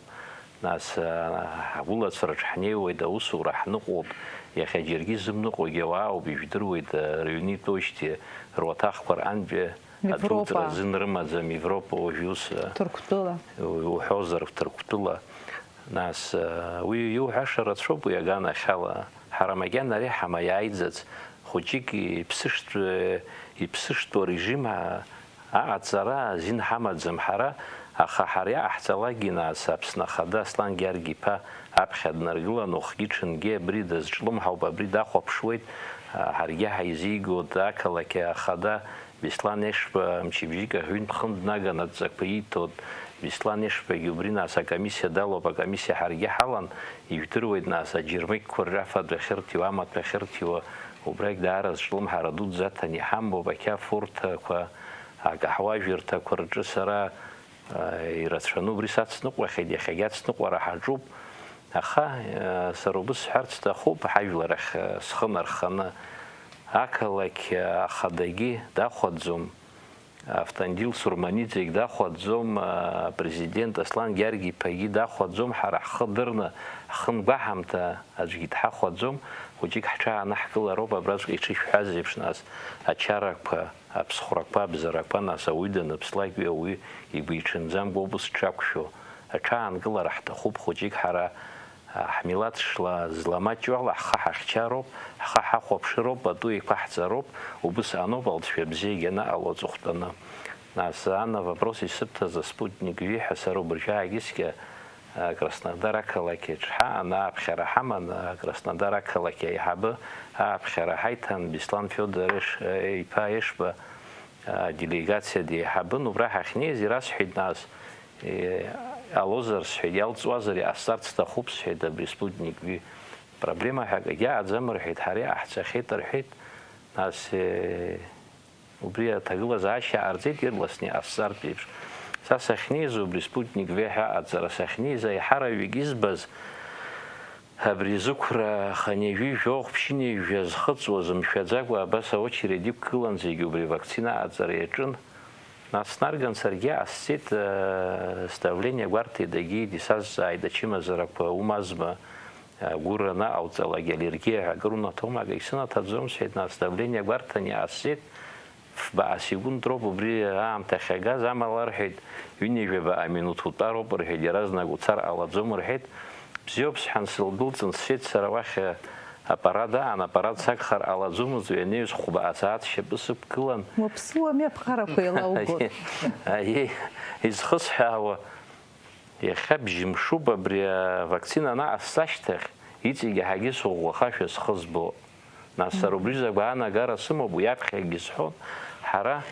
Нас, а, ҳгәылацәа рҿы ҳнеиуеит, аусура ҳныҟәоуп, иахьа џьаргьы изымныҟәогьы ауаауп, ижәдыруеит, а, рыҩны итәоижьҭеи руаҭахқәа рҟынтәи Европа. Адәылҵра азин рымаӡам, Европа уажә ус, а, Ҭырқәтәыла. У-, уҳәозар, Ҭырқәтәыла. Нас, а, уи иуҳәаша рацәоуп, уи аганахьала. Ҳара макьана ари ҳамаиааиӡац, хәыҷык иԥсыштә-, иԥсыштәу арежим, а, аҟаҵара азин ҳамаӡам ҳара, Аха ҳара иҟаҳҵалакгьы, нас, Аԥсны Ахада Аслан Гьаргь-иԥа аԥхьа днаргылан, уахгьы-ҽынгьы абри дазҿлымҳауп, абри дахәаԥшуеит, ҳаргьы ҳаизигоит, ақалақь ахада Беслан Ешба мчыбжьык аҳәынтә хын днаган адҵақәа ииҭоит, Беслан Ешбагьы убри, нас, акомиссиа далоуп, акомиссиа ҳаргьы ҳалан, ижәдыруеит, нас, аџьармыкьқәа рҿы афатә ахьырҭиуа, амаҭәа ахьырҭиуа, убрагь даара зҿлымҳара дуӡӡа аҭаны иҳамбоуп, ақьафурҭақәа, акаҳуажәырҭақәа рҿы сара ирацәаны убри сацныҟәахьеит, иахьагьы ацныҟәара ҳаҿуп, аха сара убыс сҳәарц сҭахуп, ҳажәлар ахь схы нарханы, ақалақь ахадагьы дахәаӡом, Автандил Сурманиӡегь дахәаӡом, апрезидент Аслан Гьаргь-иԥагьы дахәаӡом, ҳара ҳхы дырны, ҳхы нгәаҳамҭа аӡәгьы дҳахәаӡом, хәыҷык ҳҽаанаҳкылароуп, абраҵәҟьа иҽышәҳәаз еиԥш, нас, ачарақәа, аԥсхәрақәа, абзарақәа, нас, ауаҩы даныԥслак, уи ауаҩы игәиҽанӡамкәа убыс дшақәшәо. Аҽаанкылара ҳҭахуп хәыҷык ҳара, а, ҳмилаҭ шла зламаҷу ала ҳхы ҳахьчароуп, ҳхы ҳахәаԥшыроуп, пату еиқәаҳҵароуп, убыс аноуп алҵшәа бзиагьы анаҟало аҵыхәтәаны. Нас, Анна, вопрос исыбҭаз аспутник виҳәа сара убыржәы ааигьы цқьа, а, Краснодар ақалақь аҿы ҳаан, ааԥхьара ҳаман, а, Краснодар ақалақь аиҳабы ааԥхьара ҳаиҭан, Беслан Федор Еш-, иԥа Ешба, а, делегациа деиҳабын, убра ҳахьнеиз ирасҳәеит, нас, э, иҟалозар, сҳәеит, иалҵуазар, иҟасҵарц сҭахуп, сҳәеит, абри спутник виҳәа проблема ҳәа акгьы аӡам, рҳәеит, ҳара иҟаҳҵахьеит, рҳәеит, нас, э, убри аҭагылазаашьа ҟарҵеит, ирласны иҟасҵартә еиԥш. Са сахьнеиз, убри спутник виҳәа аҵара сахьнеиз, аиҳараҩык избаз, абри зықәра хынҩажәи жәохә, ԥшьынҩажәа зхыҵуаз мшәаӡакәа абас аочеред иқәгылан, зегьы убри авакцина аҵара иаҿын. Нас снарган саргьы ҟасҵеит, э, сдавление гәарҭеит, егьигьы сазҵааит, ачымазарақәа умазма, э, гәырра анаҟауҵалак, аллергиа ҳәа акыр унаҭома, акгьы сынаҭаӡом, сҳәеит, нас сдавление гәарҭан иҟасҵеит, фба асекунд роуп убри аамҭа ахьагаз, амала, рҳәеит, ҩынҩажәаба аминуҭ утәароуп, рҳәеит, иаразнак уцар ҟалаӡом, рҳәеит, бзиоуп, сҳәан, сылдәылҵын, сцеит сара уахь, э, аппарат аан, аппарат сагхар ҟалаӡомызт, уи анаҩс хәба асааҭ шьапы сықәгылан. Уаԥсыуами, аԥҟарақәа еилаугоит. Аиеи, изхысҳәаауа, иахьа бжьымшуп абри авакцина анаҟасҵа ашьҭахь, иҵегь иаҳагьы сыӷәӷәахашәа схы збо. Нас сара убри закә аанагара сымоуп, уи аԥхьагьы сҳәон, ҳара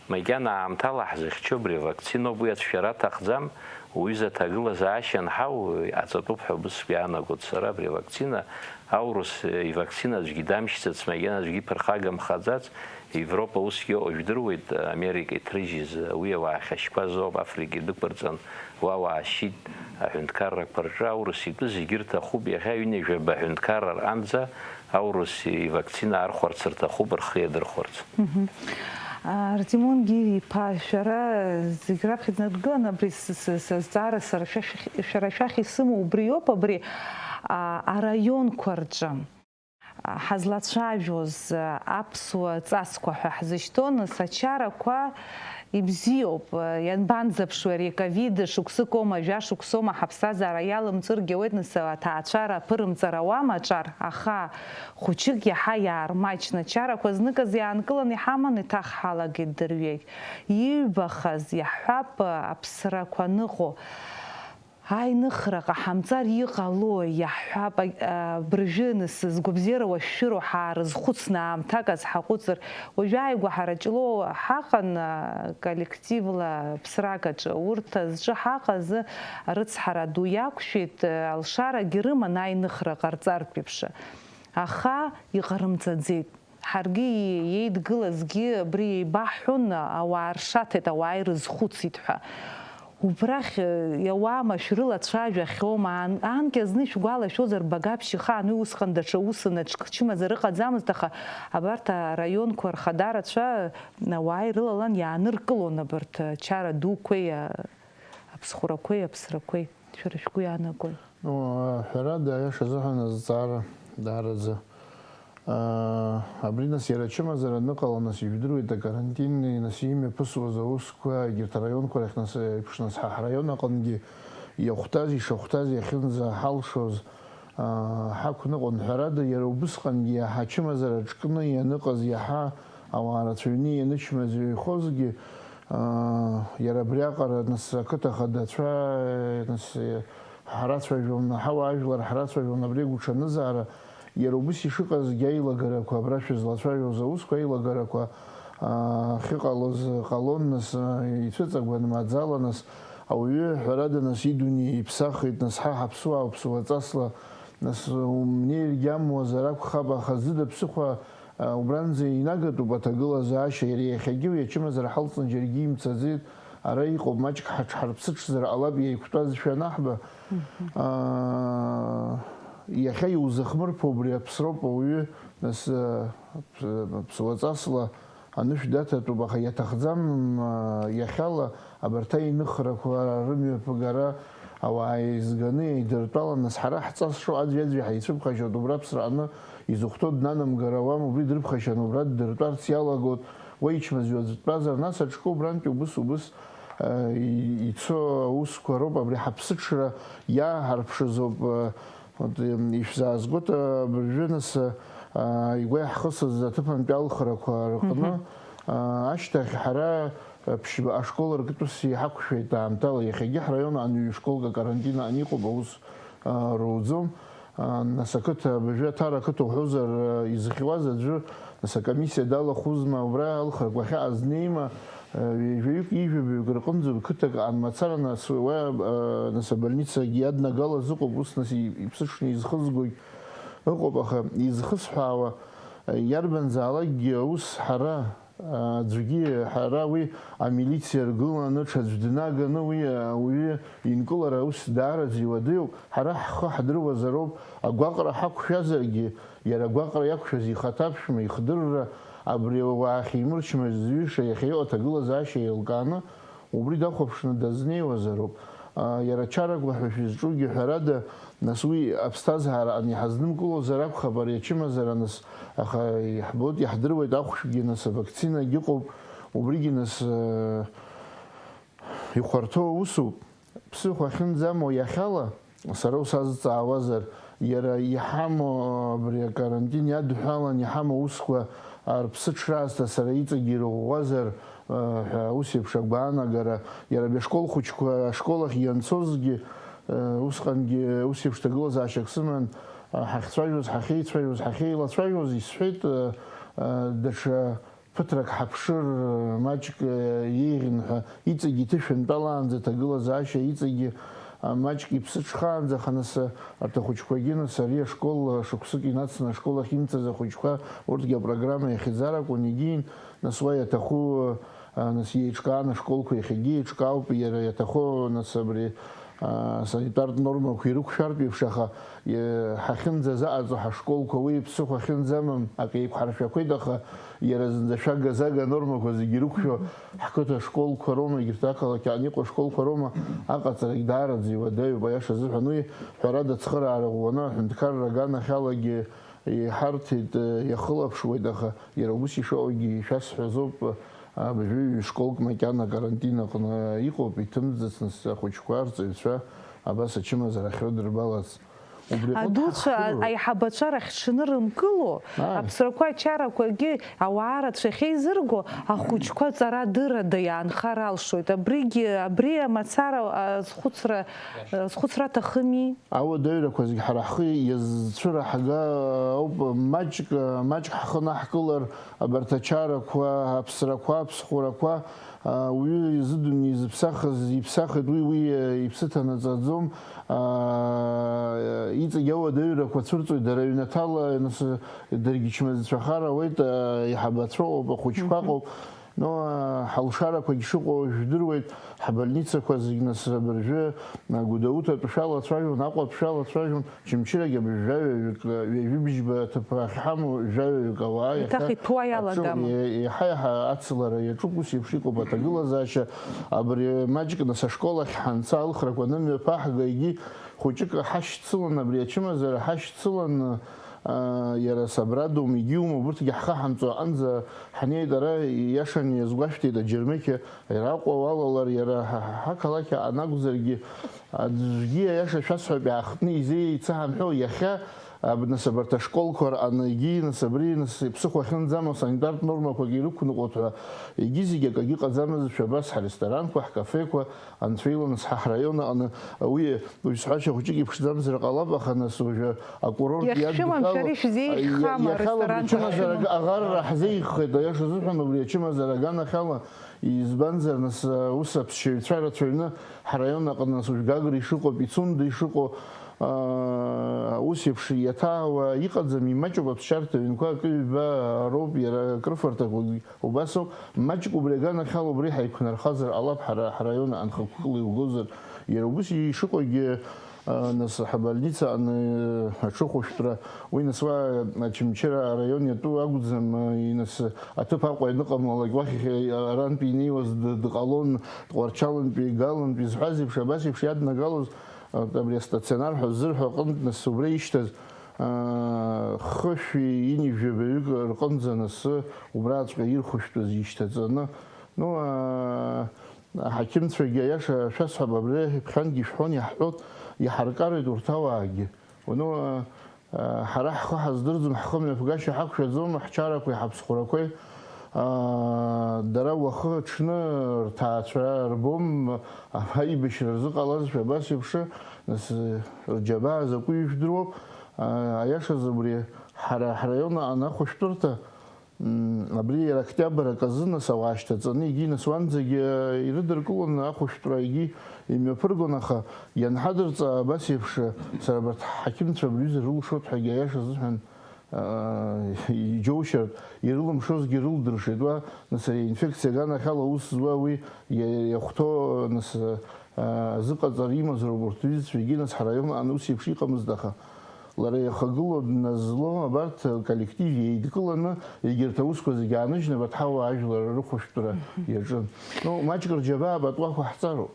макьана аамҭала ҳзыхьчо абри авакциноуп, уи ацәшәара аҭахӡам, уҩыза аҭагылазаашьа анҳау, иҟаҵатәуп ҳәа убыс сгәы иаанагоит сара, абри авакцина, аурыс ивакцина аӡәгьы дамшьӡац, макьана аӡәгьы иԥырхагамхаӡац, Европа усгьы ыҟоу жәдыруеит, Америка иҭрыжьыз, уи ауаа ахьашьқәаз ауп, Африка идәықәырҵан, уа уаашьит, аҳәынҭқаррақәа рҿы аурыс итәы зегьы рҭахуп, иахьа ҩынҩажәаба аҳәынҭқарра рҟынӡа аурыс ивакцина архәарц рҭахуп, рхы иадырхәарц. Мгм. А, Артемон Гиви-иԥа, шәара зегь раԥхьа днадгылан, абри с-, с-, сазҵаара сара шәахь, шәара шәахь исымоу убриоуп, абри, а, араионқәа рҿы, а, ҳазлацәажәоз, а, аԥсуа ҵасқәа ҳәа ҳзышьҭоу, нас, ачарақәа ибзиоуп, а, ианбанӡаԥшуеи ари аковид шықәсыкоума, жәа шықәсоума, ҳаԥсҭазаара иалымҵыргьы ауеит, нас, аҭаацәара аԥырымҵар ауама аҿар, аха хәыҷык иаҳа иаармаҷны, ачарақәа зныказ иаанкыланы иҳаман, иҭахҳалагеит дырҩегь. Иҩбахаз, иаҳҳәап, аԥсрақәа ныҟәо. Аиныхра ҟаҳамҵар иҟалои, иаҳҳәап, а, абыржәы, нас, згәабзиара уашәшәыроу ҳаарызхәыцны аамҭак азҳаҟәыҵыр, уажәы ааигәа ҳара Ҷлоу ҳаҟан, а, коллективла ԥсрак аҿы. Урҭ зҿы ҳаҟазы арыцҳара ду иақәшәеит, а, алшарагьы рыман аиныхра ҟарҵартә еиԥш. Аха иҟарымҵаӡеит. Ҳаргьы иеидгылазгьы абри еибаҳҳәон, ауаа ршаҭеит, ауаа ирызхәыцит ҳәа. Убрахь, э, иауама, шәрылацәажәахьоума, ан-, анкьа зны ишәгәалашәозар, Багаԥшь ихаан, уи усҟан даҽа усын аҿы чымазар ыҟаӡамызт, аха абарҭ араионқәа рхадарацәа ауаа ирылалан иааныркылон абарҭ ачара дуқәеи, а-, аԥсхәрақәеи, аԥсрақәеи. Шәара шәгәы иаанагои? Ну, ҳәарада, аиаша азыҳәан азҵаара даараӡа. Аа, абри, нас, иара ачымазара аныҟала, нас, ижәдыруеит, акарантинни, нас, имҩаԥысуаз аусқәа, егьырҭ араионқәа рахь, нас, еиԥш, нас, ҳа ҳраион аҟынгьы иахәҭаз, ишахәҭаз, иахьынӡаҳалшоз, аа, ҳақәныҟәон. Ҳәарада, иара убысҟангьы иаҳа ачымазара аҿкны ианыҟаз, иаҳа ауаа рацәаҩны ианычмазаҩхозгьы, Иара абриаҟара, нас, ақыҭа хадацәа, нас, ҳрацәажәон, ҳауаажәлар ҳрацәажәон абри агәаҽанызаара, иара убыс ишыҟазгьы аилагарақәа, абра шәызлацәажәоз аусқәа аилагарақәа ахьыҟалоз ҟалон, нас, ицәыҵагәан маӡала, нас, ауаҩы, ҳәарада, нас, идунеи иԥсахит, нас, ҳа ҳаԥсуаа уаҵасла, нас, умнеиргьы амуазар акәхап, аха зыда ԥсыхәа Убранӡа инагатәуп аҭагылазаашьа, иара иахьагьы уи ачымазара ҳалҵны џьаргьы имцаӡеит, ара иҟоуп, маҷк ҳаҽҳарԥсыҽзар ҟалап, иеиқәтәазшәа анаҳба. Иахьа иузахмырԥо убри аԥсроуп ауаҩы, нас, ԥсуаҵасла анышә даҭатәуп, аха иаҭахӡам иахьала абарҭ аиныхрақәа рымҩаԥгара, ауаа еизганы еидыртәалан, нас ҳара ҳҵас шо аӡәи-аӡәи ҳаицәыԥхашьоит, убра ԥсраҟны изыхәҭоу днанамгар ауам, убри дрыԥхашьан, убра ддыртәарц иалагоит, уа ичмазаҩ аӡә дтәазар, нас аҿкы убрантәи убыс-убыс ицо аусқәа роуп, абри ҳаԥсыҽра иааҳарԥшыз ауп. Ишәзаазгоит абыржәы, нас, игәы иаҳхысыз аҭыԥантәи алхрақәа рҟны, ашьҭахь ҳара ԥшьба ашкол ркытә ус иҳақәшәеит аамҭала. Иахьагьы ҳраион аҩ школк акарантин аҟны иҟоуп, аус руӡом. Нас ақыҭа абыржәы Аҭара ақыҭа уҳәозар, изыхьуаз аӡәы, нас, акомиссиа далахәызма, убра алхрақәа ахьыҟаз днеима, ҩажәаҩык, ижәабаҩык рҟынӡа қыҭак ан мацара, нас, уа, нас, абольницагьы иаднагала зыҟоуп, ус, нас, иԥсыҽны изхызгогь ыҟоуп, аха изхысҳәаауа, иарбанзаалакгьы аус ҳара, аӡәгьы ҳара уи амилициа ргыланы, ҽаӡә днаганы уи ауаҩы инкылара ус даараӡа иуадаҩуп. Ҳара ҳхы ҳдыруазароуп, агәаҟра ҳақәшәазаргьы, иара агәаҟра иақәшәаз ихаҭаԥшәма, ихдырра, абри ауаа ахьимырчмазҩыша, иахьа иҟоу аҭагылазаашьа еилкааны, убри дахәаԥшны дазнеиуазароуп. Иара ачарақәа ҳәа шәызҿугьы, ҳәарада, нас, уи аԥсҭазаараҟны иҳазнымкылозар акәхап ари ачымазара, нас, аха иаҳбоит, иаҳдыруеит, ахәшәгьы, нас, авакцинагь ыҟоуп, убригьы, нас, ихәарҭоу аусуп. Ԥсыхәа ахьынӡамоу иахьала, сара усазҵаауазар, иара иҳамоу абри акарантин иадҳәалан иҳамоу аусқәа рԥсыҽра аасҭа сара иҵегьы ирыӷәӷәазар, ҳәа ус еиԥш агәаанагара, иара абри ашкол хәыҷқәа ашкол ахь ианцозгьы, усҟангьы ус еиԥш ҭагылазаашьак сыман, ҳахьцәажәоз, ҳахьеицәажәоз, ҳахьеилацәажәоз исҳәеит, даҽа ԥыҭрак ҳаԥшыр, маҷк еиӷьын ҳәа, иҵегь иҭышәынтәалаанӡа ҭагылазаашьа, иҵегь маҷк иԥсыҽхаанӡа, аха нас арҭ ахәыҷқәагьы, нас ари ашкол шықәсык инацны ашкол ахь имцаз ахәыҷқәа, урҭгьы апрограмма иахьӡаракәын, егьин, нас уа иаҭаху, нас иеиҿкаан ашколқәа, иахьагьы еиҿкаауп, иара иаҭаху, нас абри санитартә нормақәа ирықәшәартә еиԥш, аха ҳахьынӡазаҟаҵо ҳашколқәа уи ԥсыхәа ахьынӡамам, акы еиқәҳаршәақәеит, аха иара зынӡа шәага-зага анормақәа зегьы ирықәшәо ҳқыҭа школқәа роума, егьырҭ ақалақь аҟны иҟоу ашколқәа роума, аҟаҵарагь даараӡа иуадаҩуп, аиаша азыҳәан. Уи, ҳәарада, ацхыраара ӷәӷәаны аҳәынҭқарра аганахьалагьы иҳарҭеит, иахылаԥшуеит, аха иара ус ишыҟоугьы шәасҳәазоуп. Абыржәы ҩ-школк макьана акарантин аҟны иҟоуп, иҭымҵыцны ахәыҷқәа, арҵаҩцәа абас ачымазара ахьрыдырбалац. Убри аҟынтә адуцәа, ҳаҳԥылоит. Аиҳабацәа рахь дшынырымкыло, ааи, аԥсрақәа ачарақәагьы ауаа рацәа ахьеизырго, ахәыҷқәа ҵарадыррада иаанхар алшоит. Абригьы, абри амацара, а, зхәыцра, а, зхәыцра аҭахыми? Ауадаҩрақәа зегь ҳара ҳхы иазцәыраҳга ауп, маҷк, маҷк ҳхы наҳкылар, абарҭ ачарақәа, аԥсрақәа, аԥсхәрақәа, а, уаҩы изыдын изыԥсахыз иԥсахит, уи, уи, а, иԥсы ҭанаҵаӡом, а, иҵегь ауадаҩрақәа цәырҵуеит, дара ҩнаҭала, нас, даргьы чмазцәахар ауеит, а, иҳабацәа ыҟоуп, ахәыҷқәа ыҟоуп. Но, а, ҳалшарақәагь шыҟоу жәдыруеит, ҳбольницақәа зегь, нас, абыржәы, а, Гәдоуҭатәи шәалацәажәон, Аҟәатәи шәалацәажәон, Очамчырагь абыржә жәаҩаҩык, ҩажәи быжьба аҭыԥ ахьҳамоу жәаҩаҩык ауаа иахьа иҭахеиҭәуа аҿы иалагама? Е-, еиҳа-еиҳа ацлара иаҿуп, ус еиԥш иҟоуп аҭагылазаашьа. Абри маҷк, нас, ашкол ахь ҳанца, алхрақәа анымҩаԥаҳга, егьи хәыҷык ҳашьцылан, абри ачымазара ҳашьцылан, а, иара Сабрадоума, егьиума, убырҭгьы ҳхы ҳамҵо аҟынӡа ҳнеит, ара ииашаны иазгәашәҭеит аџьармыкьа, иара Аҟәа уалалар, иара ҳа, ҳа, ҳақалақь аҟны акәзаргьы, аӡәгьы, аиаша шәасҳәап, иаахтны изеицаҳамҳәо, иахьа, Аб-, нас абарҭ ашколқәа рҟны, егьи, нас абри, нас иԥсыхәа ахьынӡамоу санитартә нормақәагьы ирықәныҟәоит ҳәа, егьи зегьы акагьы ҟаӡамызшәа, абас ҳресторанқәа, ҳкафеқәа анцәа ила, нас ҳа ҳраион аҟны, уи, уи сҳәашьа хәыҷык иԥшӡамзар ҟалап, аха нас уажәы акурорт Иахьшәымам, иадтәалоу, шәара ишәзеиӷьхама, иа-, иахьала аресторан быҽымазар ҳәа? Ага-, аӷарра ҳзеиӷьхеит, аиаша азыҳәан, убри ачымазара аганахьала, избанзар, нас, ус аԥсшьаҩцәа рацәаҩны ҳраион аҟны, нас уажә Гагра ишыҟоу, Пицунда ишыҟоу, аа, ус еиԥш иаҭаауа иҟаӡам, имаҷуп аԥсшьарҭа ҩнқәа, акы-ҩба роуп, иара акрыфарҭақәагь убас ауп. Маҷк убри аганахьала убри ҳаиқәнархазар ҟалап, ҳара ҳраион анхықәкыла иугозар, иара убыс ишыҟоугьы, аа, нас ҳабольница аҟны аҽыхәышәтәра, уи нас уа Очамчыра араион иатәу акәӡам, нас аҭыԥ Аҟәа ианыҟамлалак, уахь иахьа арантәи инеиуаз д-, дҟалон, Тҟәарчалынтәи, Галынтәи зҳәаз еиԥш, абас еиԥш иаднагалоз, а, абри астационар ҳәа ззырҳәо аҟынтә, нас убра ишьҭаз, а, хышәи ини жәабаҩык рҟынӡа, нас убраҵәҟьа ирхәышәтәыз ишьҭаҵаны, ну, а, аҳақьымцәагьы, аиаша шәасҳәап, абри ԥхьангьы ишәҳәон, иаҳҳәот, иҳаркароит урҭ ауаагьы. Ну, а, Ҳара ҳхы ҳаздырӡом, ҳхымҩаԥгашьа ҳақәшәаӡом, ҳчарақәеи ҳаԥсхәрақәеи, аа, дара уахы-ҽны рҭаацәа рбом, аибашьра рзыҟалазшәа абас еиԥш, нас, рџьабаа закәу ижәдыруоуп, аа, аиашазы убри ҳара ҳраион аҟны ахәышәтәырҭа, Мм, абри иара октиабр аказы, нас, ауаа шьҭаҵаны, егьи, нас, уанӡагьы ирыдыркылон ахәышәтәра, егьи имҩаԥыргон, аха ианҳадырҵаа, абас еиԥш, сара абарҭ ҳақьымцәа абри аҩыза рылшоит ҳәагьы аиаша азыҳәан, аа, иџьоушьартә, ирылымшозгьы рылдыршеит. Уа, нас, ари аинфекциа аганахьала аус зуа уи иа-, иахәҭоу, нас, аа, зыҟаҵара имазароуп урҭ рҩызцәагьы, нас, ҳраион аҟны ус еиԥш иҟамызт, аха лара иахагылоу дназло, абарҭ, коллектив еидкыланы, егьырҭ аусқәа зегьы ааныжьны, абарҭ ҳауаа ажәлар рыхәышәтәра Мгм. иаҿын. Ну, маҷк рџьабаа патуақәа ҳҵароуп.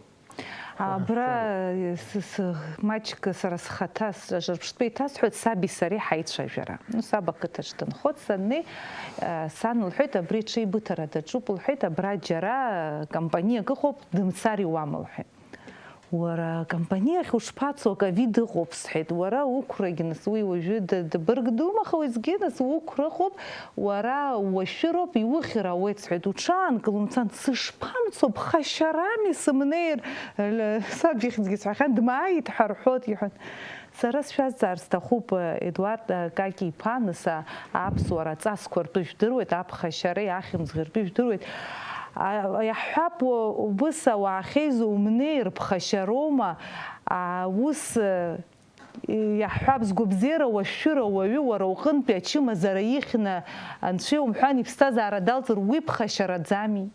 Абра, э, с-, с-, маҷк сара схаҭа сҿаҿырԥштәы иҭасҳәоит саби сареи ҳаицәажәара. Ну, саб ақыҭаҿ дынхоит саннеи, э, сан лҳәеит, абри ҽеибыҭара даҿуп, лҳәеит, абра џьара, э, компаниак ыҟоуп, дымцар иуам, лҳәеит. Уара, акомпаниахь ушԥацо, аковид ыҟоуп, сҳәеит. Уара уқәрагь, нас, уи уажәы д-, дбырг дуума, аха уеизгьы, нас, уқәра ыҟоуп, уара уашәыроуп, иухьыр ауеит, сҳәеит. Уҽаанкыл, умцан, сышԥамцо, ԥхашьарами сымнеир, л-, саб ихьӡгьы сҳәахьан, дмааит ҳәа рҳәоит, иҳәан. Сара сшәазҵаар сҭахуп, Едуард Какьа-иԥа, нас, аԥсуара аҵасқәа ртәы жәдыруеит, аԥхашьареи ахьымӡӷи ртәы жәдыруеит. А, иаҳҳәап, у-, убыс ауаа ахьеизо умнеир, ԥхашьароума, а, ус, э, иаҳҳәап, згәабзиара уашәшәыр ауаҩы уара уҟынтәи ачымазара ихьны, анцәа иумҳәан, иԥсҭазаара далҵыр, уи ԥхашьараӡами?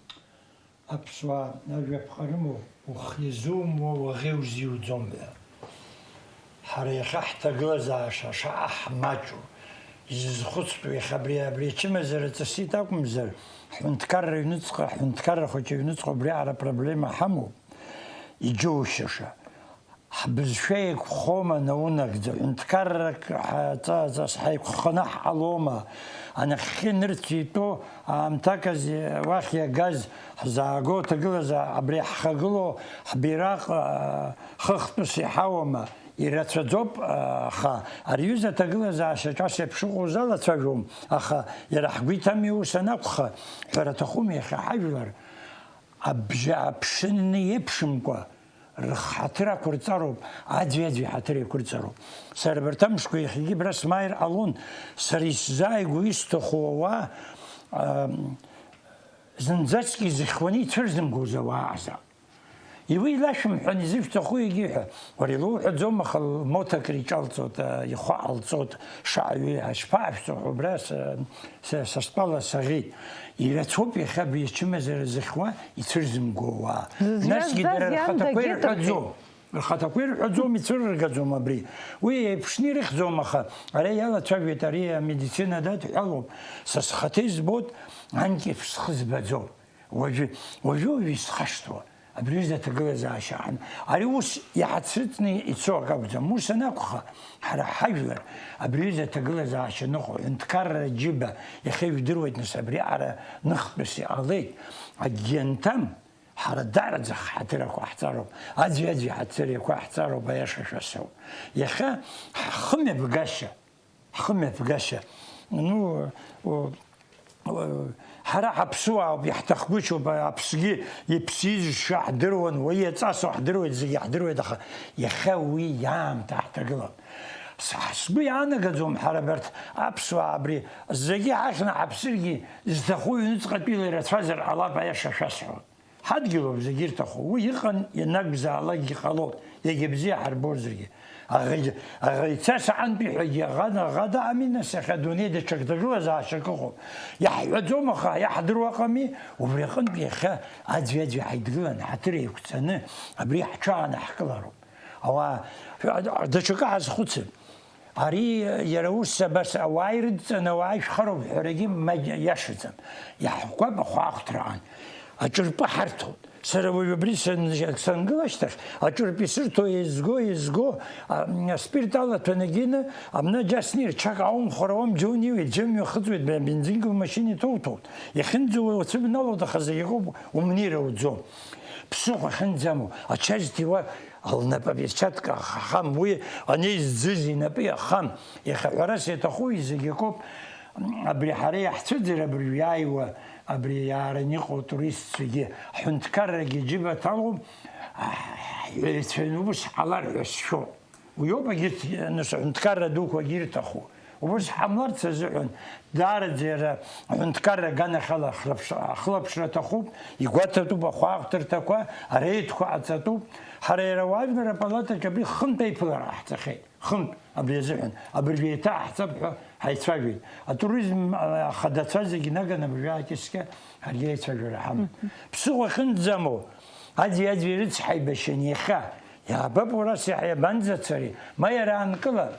Аԥсуаа ажәаԥҟа рымоуп, ухы иазумуа уаӷеи узиуӡом ҳәа. Ҳара иахьа ҳҭагылазаашьа шаҟа ҳмаҷу, изызхәыцтәу иахьа абри, абри ачымазара ҵысит акәымзар, ҳҳәынҭқарра аҩныҵҟа, ҳҳәынҭқарра хәыҷы аҩныҵҟа убриаҟара апроблема ҳамоуп, иџьоушьаша. Ҳбызшәа еиқәхома наунагӡа, ҳәынҭқаррак ҳаҵаҵас ҳаиқәханы ҳҟалома? Анахьхьи нырцә итәоу аамҭак азы уахь иагаз ҳзааго ҭагылазаашьа, абри ҳхагылоу ҳбираҟ, аа, хыхтәыс иҳауама? Ирацәаӡоуп, аа, аха ари аҩыза аҭагылазаашьаҿ ас еиԥш ыҟоу залацәажәом, аха иара ҳгәы иҭами ус анакәха, ҳәара аҭахума иахьа ҳажәлар? Абжьы аԥшынны еиԥшымкәа, рхаҭыр ақәырҵароуп, аӡәи-аӡәи ҳаҭыр еиқәырҵароуп. Сара абарҭ амшқәа иахьагьы абра смааир ҟалон, сара исзааигәоу исҭаху ауаа, ам, зынӡаскгьы изыхьуаны ицәырзымгоз ауаа ҟазаап. Иуи илашәымҳәан, изышәҭаху егьиҳәа, уара илоуҳәаӡом, аха лмоҭа акриҿалҵоит, а, ихәа ҟалҵоит, шаҩы, ашԥаашәҵо ҳәа убра са, са, са стәала саӷеит. Ирацәоуп иахьа абри ачымазара зыхьуа ицәырзымго ауаа. Зызҩа Насгьы зҵаз дара иан рхаҭақәа дагьыҭахеит. Ирҳәаӡом. Рхаҭақәа ирҳәаӡом, ицәырыргаӡом абри. Уи еиԥшны ирыхьӡом, аха ара иалацәажәеит, ари амедицина дадҳәалоуп. Са схаҭа избоит, анкьа схы збаӡом. Уажәы, уажәы-уажәы исхашҭуа, абри аҩыза аҭагылазаашьа аҳан-, ари ус иҳацрыҵны ицо акы акәӡам. Ус анакәха, ҳара ҳажәлар абри аҩыза аҭагылазаашьа ныҟәо, ҳәынҭқарра џьыба, иахьа ижәдыруеит, нас, абриаҟара ныхтәыс иҟалеит. Акгьы анҭам, ҳара даараӡа ҳҳаҭыр еиқәаҳҵароуп, аӡәи-аӡәи ҳаҭыр еиқәаҳҵароуп, аиаша шәасҳәап. Иахьа ҳхымҩаԥгашьа Ҳхымҩаԥгашьа. Ну, у-, у-, ҳара ҳаԥсуаауп, иаҳҭахгәышьоуп, аԥсгьы иԥсыз шаҳдыруан, уаҩы иаҵасу ҳдыруеит, зегьы ҳдыруеит, аха иахьа уи иаамҭа ҳҭагылам. С-, сгәы иаанагаӡом ҳара абарҭ аԥсуаа абри зегьы ҳахьны ҳаԥсыргьы, зҭаху ҩныҵҟатәиала ирацәазар ҟалап, аиаша шәасҳәоит. Ҳадгьылоуп зегьы ирҭаху, уи иҟан ианакәзаалакгьы ҟалоит, иагьа бзиа ҳарбозаргьы. Аӷа, аӷа ицас аҟынтәи ҳәагьы аӷа, аӷа даами, нас, иахьа адунеи даҽак ҭагылазаашьак ыҟоуп. Иаҳҳәаӡом, аха иаҳдыруа ыҟами, убри аҟынтә иахьа аӡәи-аӡәи ҳаидгыланы, ҳаҭыр еиқәҵаны, абри ҳҽаанаҳкылароуп. Ауаа, даҽакы ҳазхәыцып. Ари иара ус абас ауаа ирыдҵаны ауаа ишәхароуп ҳәарагьы маҷ-, иашаӡам. Иаҳкәаб ахәаахәҭраан аҿырпы ҳарҭоит. Сара уажә абри сан-, сангылашьҭахь, аҿырпы исырҭо еизго, еизго, а, аспирт алаҭәаны егьины, амна џьасны ирчак аумхәара уам џьоуниуеит, џьымҩа хыҵуеит, бензинк лмашьына иҭоуҭоуп. Иахьынӡауа уцәыбналоит, аха зегь акоуп, умнеир ауӡом. Ԥсыхәа ахьынӡамоу, ача зҭиуа, лнапы аперчатка ахам, уи анеизӡыз инапы иахам. Иахьа ҳәарас иаҭаху зегь акоуп. Абри ҳара иаҳцәыӡыр, абыржә иааиуа, абри иаараны иҟоу атуристцәагьы, ҳҳәынҭқаррагьы џьыба ҭалом, ҳҳәаҩцәа ус ҟалар ҳәа сшәоит. Уи ауп егьырҭ, нас, аҳәынҭқарра дуқәагьы ирҭаху. Убас ҳамларц азыҳәан, даараӡа иара аҳәынҭқарра аганахьала ахылаԥш-, ахылаԥшра аҭахуп, игәаҭатәуп ахәаахәҭырҭақәа, ареидқәа ҟаҵатәуп. Ҳара иара ауаажәлар апалатаҿы абри хынтә аиԥылара ҟаҳҵахьеит. Хынтә абри азыҳәан, абыржәы еиҭааҳҵап ҳәа ҳаицәажәеит. Атуризм, а, ахадацәа зегьы наганы абыржәы аакьыскьа ҳаргьы аицәажәара ҳаман. Ԥсыхәа ахьынӡамоу, аӡәи-аӡәи ирыцҳаибашьан иахьа, иаабап уара сиаҳа иабанӡацари, ма иара аанкыла,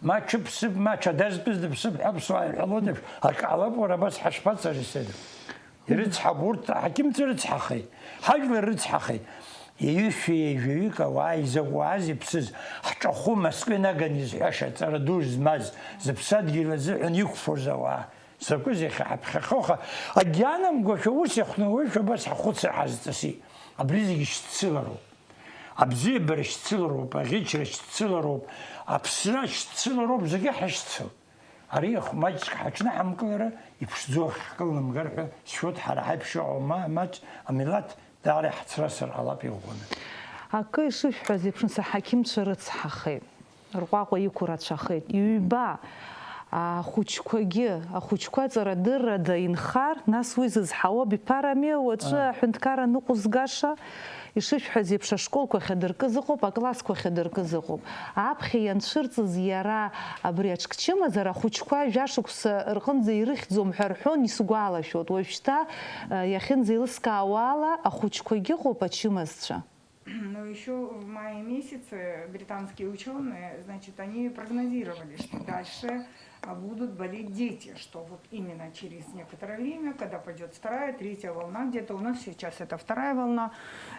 ма ҽыԥсып, ма ҽадазтәыз дыԥсып ҳәа аԥсуаа ирҳәалоит еиԥш, акы ҟалап, уара абас ҳашԥацари седа? Ирыцҳауп, урҭ аҳақьымцәа рыцҳахеит, ҳажәлар рыцҳахеит. Ҩышәи ҩажәаҩык ауаа изакәу аази ԥсыз, ҳҿахәы Москва инаганы изҳәаша, ҵара ду змаз, зыԥсадгьыл азыҳәан иқәԥоз ауаа. Закәыз иахьа ҳаԥхьахоха, агьаанамгошәа ус иахәны уажәшәа абас ҳахәыцра ҳазҵысит. Абри зегьы шьцылароуп. Абзиабара шьцылароуп, аӷьычра шьцылароуп, аԥсра шьцылароуп, зегьы ҳашьцыл. Ари ахә маҷк ҳаҽны ҳамкылара иԥшӡоу ахь ҳкылнамгар ҳәа сшәоит, ҳара ҳаиԥш иҟоу ма-, маҷ амилаҭ даара иаҳцрасыр ҟалап иӷәӷәаны. Акы ишышәҳәаз еиԥш, нас аҳақьымцәа рыцҳахеит, рҟәаҟәа иқәу рацәахеит, ҩба, ахәыҷқәагьы, ахәыҷқәа ҵарадыррада инхар, нас уи зызҳауа биԥарами, уаҵәы Аа. аҳәынҭқарра ныҟәызгаша? Ишышәҳәаз еиԥш, ашколқәа ахьадыркыз ыҟоуп, аклассқәа ахьадыркыз ыҟоуп. Аԥхьа ианцәырҵыз иара абри аҽкчымазара, ахәыҷқәа жәашықәса рҟынӡа ирыхьӡом ҳәа рҳәон, исгәалашәоит. Уажәшьҭа, э, иахьынӡеилыскаауа ала, ахәыҷқәагьы ыҟоуп ачымазцәа. Но еще в мае месяце британские ученые, значит, они прогнозировали, что дальше а, будут болеть дети, что вот именно через некоторое время, когда пойдет вторая, третья волна, где-то у нас сейчас это вторая волна,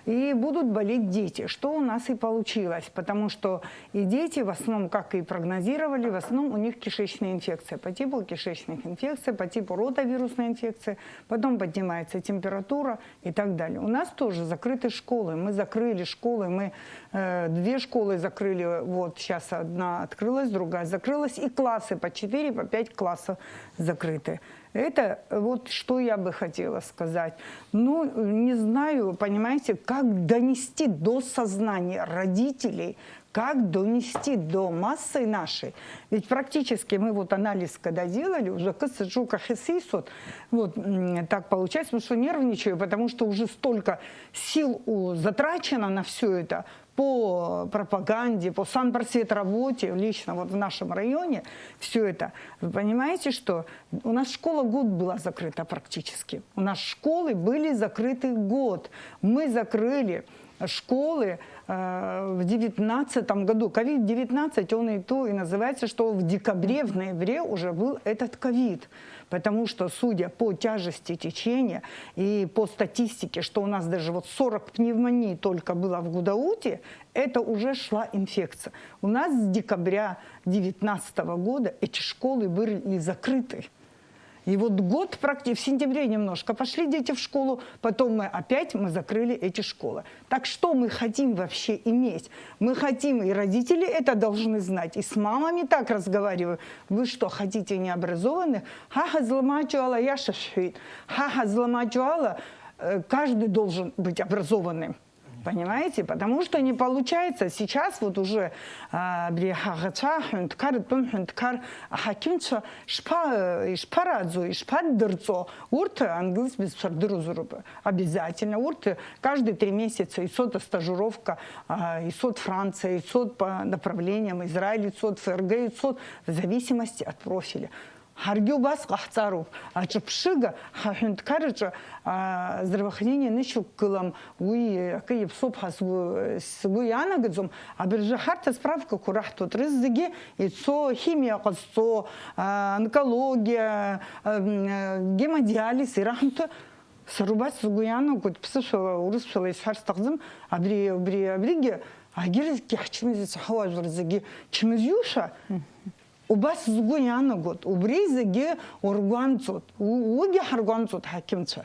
и будут болеть дети, что у нас и получилось, потому что и дети в основном, как и прогнозировали, в основном у них кишечная инфекция, по типу кишечных инфекций, по типу ротовирусной инфекции, потом поднимается температура, и так далее. У нас тоже закрыты школы. Мы закрыли школы. Мы, э, две школы закрыли. Вот сейчас одна открылась, другая закрылась. И классы по четыре, по пять классов закрыты. Это вот что я бы хотела сказать. Ну, не знаю, понимаете, как донести до сознания родителей, как донести до массы нашей. Ведь практически мы вот анализ когда делали, уже кыс жука хесисот, вот, м, так получается, потому что нервничаю, потому что уже столько сил у-, затрачено на всё это, по пропаганде, по санпросветработе, лично вот в нашем районе, всё это. Вы понимаете, что у нас школа год была закрыта практически. У нас школы были закрыты год. Мы закрыли школы, э, в девятнадцатом году. Ковид девятнадцать, он и то и называется, что в декабре, в ноябре уже был этот ковид. Потому что, судя по тяжести течения и по статистике, что у нас даже вот сорок пневмоний только было в Гудауте, это уже шла инфекция. У нас с декабря девятнадцатого года эти школы были закрыты. И вот год практически, в сентябре немножко пошли дети в школу, потом мы опять, мы закрыли эти школы. Так что мы хотим вообще иметь? Мы хотим, и родители это должны знать, и с мамами так разговариваю. Вы что, хотите необразованных? Ҳа ҳазламаҷу ала, иаша шәҳәеит, ҳа ҳазламаҷу ала, э, каждый должен быть образованным. Понимаете? Потому что не получается. Сейчас вот уже, а, абри ҳаӷацәа, ҳҳәынҭқар, атәым ҳәынҭқар, аҳақьымцәа шԥа-, ишԥараӡо, ишԥаддырҵо, урҭ англыз бызшәа рдыруазароуп. Обязательно. Урҭ каждые три месяца ицоит астажировка, а, ицоит Франция, ицоит по направлениям, Израиль ицоит, ФРГ ицоит, в зависимости от профиля. Ҳаргьы убас ҟаҳҵароуп. Аҿыԥшыга, ҳаҳәынҭқарраҿы, а, здравоохранение нышьақәгылам, уи акы иаԥсоуп ҳәа сгәы, сгәы иаанагаӡом. Абыржәы ҳарҭ асправкақәа раҳҭоит, рызегьы ицо, химиа ҟазҵо, а, онкологиа, а, м, а, гемодиализ ираҳамҭо, сара убас сгәы иаанагоит, ԥсышәала, урысшәала исҳәар сҭахӡам, абри, абри, абригьы, агьырҭгьы ҳчымазаҩцәа ҳауаажәлар зегьы чмазаҩушәа, Убас сгәы иаанагоит, убри зегьы ургәамҵуеит, у-, уигьы ҳаргәамҵуеит ҳақьымцәа.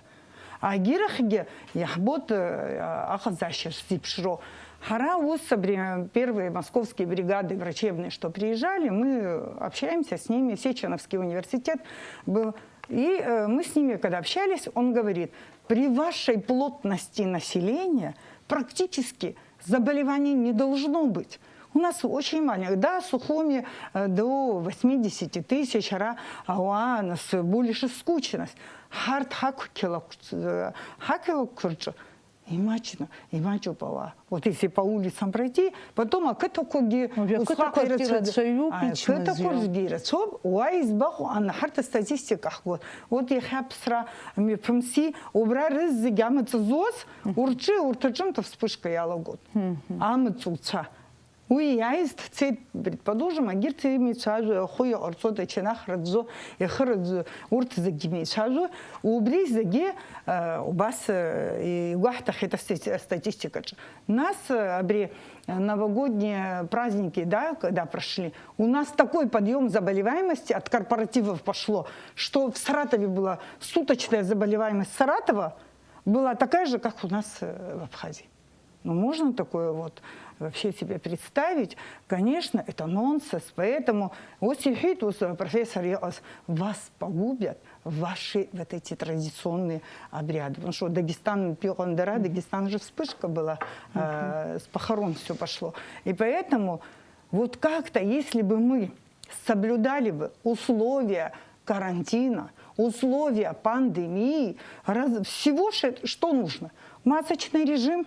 Агьырахьгьы иаҳбоит, э, аҟазаашьа шзеиԥшроу. Ҳара ус абри, э, первые московские бригады врачебные, что приезжали, мы общаемся с ними, Сеченовский университет был. И, э, мы с ними, когда общались, он говорит: «При вашей плотности населения практически заболеваний не должно быть. У нас очень маленький». Да, Сухуми, э, до восьмидесяти тысяч, ара, ауаа, нас, больше скучность. Ҳарҭ ҳақәқьалақәц-, э, ҳақьалақәқәа рҿы имаҷны, имаҷуп ауаа. Вот если по улицам пройти, потом ақыҭақәагьы Уажәы усҟак ақыҭақәагьы ирацәаӡ-, ирацәаҩуп, а, ичмазаҩу. Ақыҭақәагьы ирацәоуп, уа избаҟоу, ана ҳарҭ астатистика ҳгәы. Вот иахьа ԥсра мҩаԥымси, убра рызегь амаҵ зуаз, Мгм. урҿи урҭ аҿынтә вспышка иалагон. Мгм. Амаҵ уцәа. Уи иааиз дцеит, предположим, агьырҭ имеицәажәо, ахәы иҟарҵоит, ачанахра ӡәӡәо, ихы раӡәӡәо, урҭ зегьы имеицәажәо, убри зегьы, э, убас, э, игәаҳҭахьеит астати-, астатистикаҿы. Нас, э, абри, э, новогодние праздники, да, когда прошли, у нас такой подъём заболеваемости от корпоративов пошло, что в Саратове была суточная заболеваемость Саратова, была такая же, как у нас, э, в Абхазии. Ну, можно такое вот вообще себе представить? Конечно, это нонсенс. Поэтому ус иҳәеит, ус, э, профессор иҟаз, вас погубят ваши вот эти традиционные обряды. Потому что Дагестан, Пиондара, Мгм. Дагестан же вспышка была, э, с похорон всё пошло. И поэтому вот как-то, если бы мы соблюдали бы условия карантина, условия пандемии, раз-, всего ше-, что нужно? Масочный режим,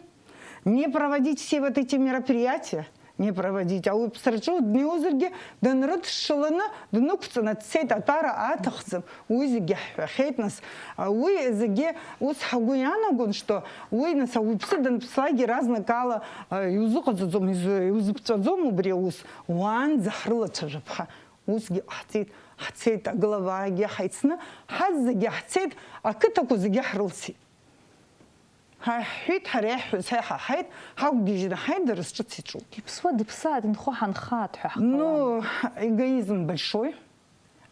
не проводить все вот эти мероприятия, не проводить. А уи ԥсраҿы днеиуазаргьы, дынрыдшыланы, днықәҵаны дцеит, атәара аҭахӡам. Уи зегьы ҳҳәахьеит, нас, а, уи зегьы ус ҳгәы иаанагон, что уи, нас, ауаҩԥсы данԥслакгьы разнык ала, а, иузыҟаҵаӡом, изы-, иузыԥҵәаӡом убри аус, уаанӡа ҳрылацәажәап ҳәа. Усгьы ҟаҳҵеит, ҳцеит, аглавагьы ҳаицны, ҳазегьы ҳцеит, ақыҭақәа зегьы ҳрылсит. Ҳа ҳҳәеит, ҳара иаҳҳәаз ҳа иҳаҳаит, ҳақәгьежьны ҳаит, дара зҿыц иҿу. Иԥсуа дыԥсааит, инхо ҳанхааит ҳәа ҳҟалама? Ну, эгоизм большой.